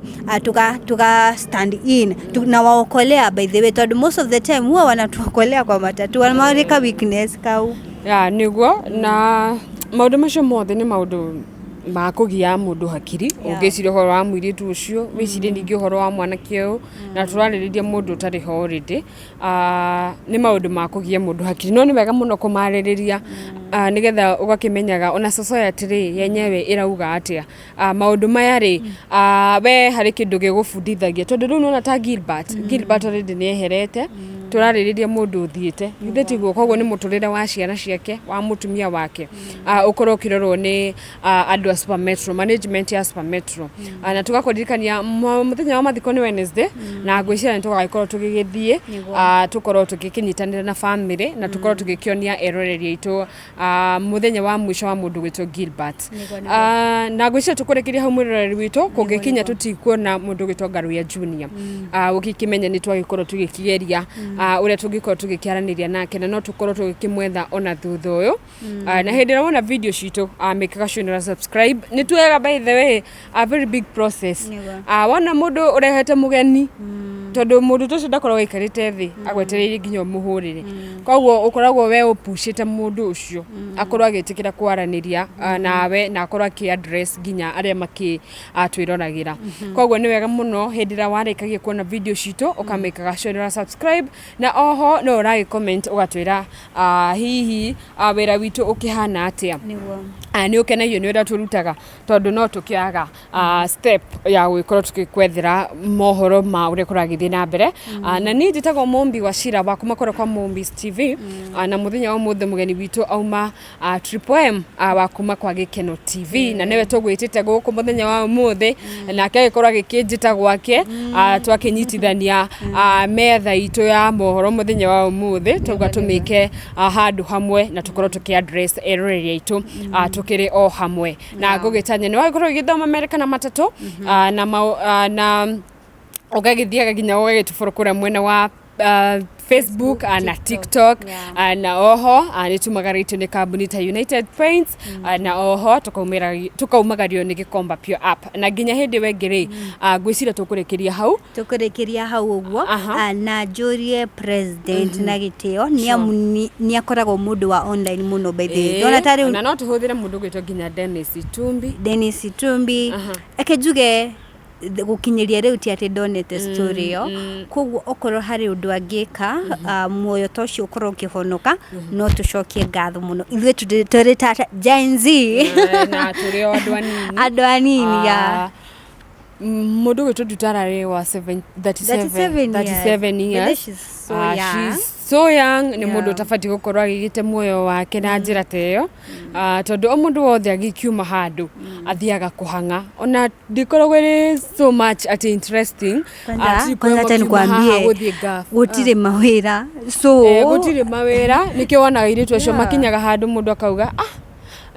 tuga stand in na waokolea, by the way, tondũ most of the time huwa wanatuokolea kwa matatu marĩ ka weakness kau. Ya, nĩguo, na maũndũ macio mothe nĩ maũndũ ma kũgia mũndũ hakiri. Ũngĩciria ũhoro wa mũirĩtu ũcio, wĩcirie ningĩ ũhoro wa mwanake ũyũ, na tũrarĩrĩria mũndũ ũtarĩ ho already. Nĩ maũndũ ma kũgia mũndũ hakiri, no nĩ wega mũno kũmarĩrĩria nĩgetha ũgakĩmenyaga ona society rĩ yenyewe ĩrauga atĩa. Maũndũ maya rĩ, we harĩ kĩndũ gĩgũbundithagia, tondũ rĩu nĩwona ta Gilbert already nĩ eherete, tũrarĩrĩria mũndũ ũthiĩte, githĩ tiguo? Koguo nĩ mũtũrĩre wa ciana ciake, wa mũtumia wake, ũkorwo ũkĩrorwo nĩ andũ a Super Metro, management ya Super Metro. Na tũgakũririkania mũthenya wa mathiko nĩ Wednesday, na ngwĩciria nĩ tũgagĩkorwo tũgĩgĩthiĩ tũkorwo tũgĩkĩnyitanĩra na family na tũkorwo tũgĩkĩonia eroreri aitũ mũthenya wa mũico wa mũndũ gwĩtwo Gilbert. Na ngwĩciria tũkũrĩkĩria hau, mwĩroreri witũ. Kũngĩkinya tũtikuona mũndũ gwĩtwo Ngaruiya Junior, ũgĩkĩmenya nĩ twagĩkorwo tũgĩkĩgeria ũrĩa tũngĩkorwo tũgĩkĩaranĩria nake, na no tũkorwo tũgĩkĩmwetha ona thutha ũyũ. Na hĩndĩ ĩrĩa wona video citũ, mĩkaga sure nĩ subscribe. Nĩ tuoyaga, by the way, a very big process. Wona mũndũ ũrehete mũgeni, tondũ mũndũ ta ũcio ndakoragwo aikarĩte thĩ agwetereire nginya ũmũhũrĩre, koguo ũkoragwo we ũpucĩte mũndũ ũcio akorwo agĩtĩkĩra kwaranĩria nawe na akorwo akĩ address nginya arĩa makĩ twĩroragĩra. Koguo nĩ wega mũno hĩndĩ ĩrĩa warĩkagia kuona video citũ ũkamĩkaga sure nĩ subscribe, na oho no ũragĩ comment ũgatwĩra hihi wĩra witũ ũkĩhana atĩa, nĩ ũkenagio nĩ ũrĩa tũrutaga, tondũ no tũkĩaga step ya gũgĩkorwo tũgĩkwethera mohoro ma ũrĩa kũragĩthiĩ na mbere. Na niĩ njĩtagwo Mũmbi wa Cira wa kuma kũrĩa kwa Mũmbis TV. Na mũthenya wa ũmũthĩ mũgeni witũ auma Triple M wa kuma kwa Gĩkeno TV, na nĩwe tũgwĩtĩte gũkũ mũthenya wa ũmũthĩ, nake agĩkorwo agĩkĩnjĩta gwake, twakĩnyitithania metha itũ ya mohoro mũthenya wa ũmũthĩ, twauga tũmĩke handũ hamwe na tũkorwo tũkĩ address eroreri aitũ tũkĩrĩ o hamwe. Na ngũgĩtanya nĩ wagĩkorwo ũgĩthoma merĩ kana matatũ, na ũgagĩthiaga nginya ũgagĩtũboro kũrĩa mwena wa Facebook na TikTok. Na oho nĩ tumagarĩtio nĩ kambuni ta United Paints, na oho tũkaumagario nĩ Gĩkomba Pure App. Na nginya hĩndĩ ĩyo ĩngĩ rĩ, ngwĩciria tũkũrĩkĩria hau. Tũkũrĩkĩria hau ũguo. Na njũrie president na gĩtĩo nĩ amu nĩ akoragwo mũndũ wa online mũno, by the way. Ndona ta rĩu Na no tũhũthĩre mũndũ ũgwĩtwo nginya Dennis Itumbi. Dennis Itumbi. Eke njuge gũkinyĩria rĩu ti atĩ ndonete story ĩyo, koguo okorwo harĩ ũndũ angĩka muoyo ta ũcio ũkorwo ũkĩhonoka, no tũcokie ngatho mũno ithuĩ tũrĩ ta Gen Z. Na tũrĩ o andũ anini. Andũ anini ya. Mũndũ gwĩtwo Nduta ararĩ wa 37. 37 years. 37 But years. she's so Ah, young. she's so young. Nĩ mũndũ Yeah. ũtabatiĩ gũkorwo agĩgĩte muoyo wake na njĩra ta ĩyo. Ah, tondũ o mũndũ wothe agĩkiuma handũ athiaga kũhang'a, ona ndĩkoragwo ĩrĩ so much atĩ interesting. Kwanza, Ah, ti kwanza acha kuuma haha nikwambie gũthiĩ Gulf. gũtirĩ mawĩra, so Eh, gũtirĩ mawĩra, nĩkĩo wonaga airĩtu acio Yeah. makinyaga handũ mũndũ akauga, "Ah,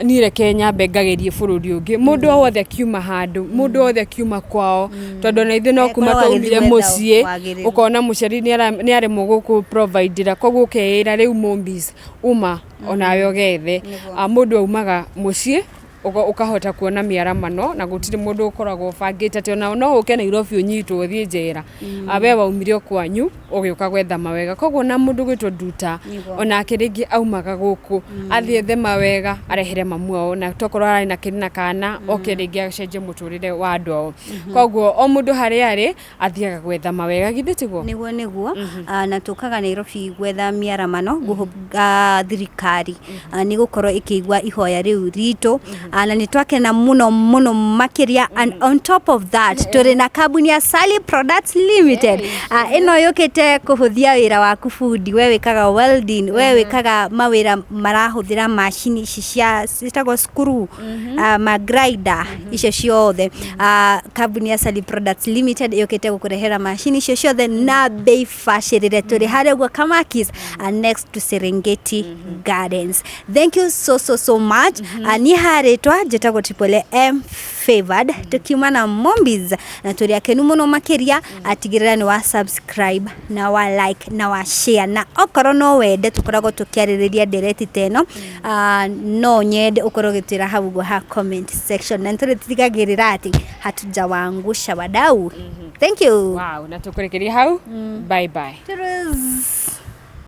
niĩ reke nyambe ngagerie bũrũri ũngĩ." Mũndũ o wothe akiuma handũ, mũndũ wothe akiuma kwao, tondũ ona ithuĩ no Eh, kuma korwo twaumire agĩthiĩ gwetha mũciĩ, wagĩrĩru. ũkona mũciari nĩ aremwo gũkũ providera, koguo ũkeĩra rĩu mombis uma onawe ũgethe. Nĩguo. Ah, mũndũ aumaga mũciĩ ũkahota kuona mĩaramano, na gũtirĩ mũndũ ũkoragwo ũbangĩte atĩ ona no ũke Nairobi ũnyitwo ũthiĩ njera. Ah, we waumire o kwanyu ũgĩũka gwetha mawega, koguo na mũndũ gwĩtwo Nduta Nĩguo. onake rĩngĩ aumaga gũkũ athiĩ ethe mawega arehere mamu ao, na tokorwo ararĩ na kĩrĩ na kana oke rĩngĩ acenjie mũtũrĩre wa andũ ao. Koguo o mũndũ harĩa arĩ athiaga gwetha mawega, githĩ tiguo? Nĩguo, nĩguo. Ah, na tũkaga Nairobi gwetha mĩaramano ngũhũ thirikari nĩ gũkorwo ĩkĩigua ihoya rĩu ritũ. Ah, na nĩ twakena mũno mũno makĩria. And on top of that, tũrĩ na kambuni ya Sally Products Limited. Ah, ĩno yũkĩte kũhũthia wĩra waku bundi, we wĩkaga welding, we wĩkaga mawĩra marahũthĩra macini ici cia ciĩtagwo screw, ma grinder icio ciothe. Ah, kambuni ya Sally Products Limited yũkĩte gũkũrehera macini icio ciothe na bei bacĩrĩre. Tũrĩ harĩa ũguo Kamakis, next to Serengeti Gardens. Thank you so so so much. Niĩ harĩtwa njĩtagwo Triple M Favored, tukiuma na Mombis na tũrĩ akenu mũno makĩria. Atigĩrĩra nĩ wa subscribe na wa like na wa share, na okorwo no wende tũkoragwo tũkĩarĩrĩria ndereti ta ĩno, no nyende ũkorwo ũgĩtwĩra hau ũguo ha comment section, na nĩtũrĩtigagĩrĩra atĩ hatujawaangusha wadau. Thank you. Wow, na tũkũrĩkĩria hau. Bye bye. Cheers.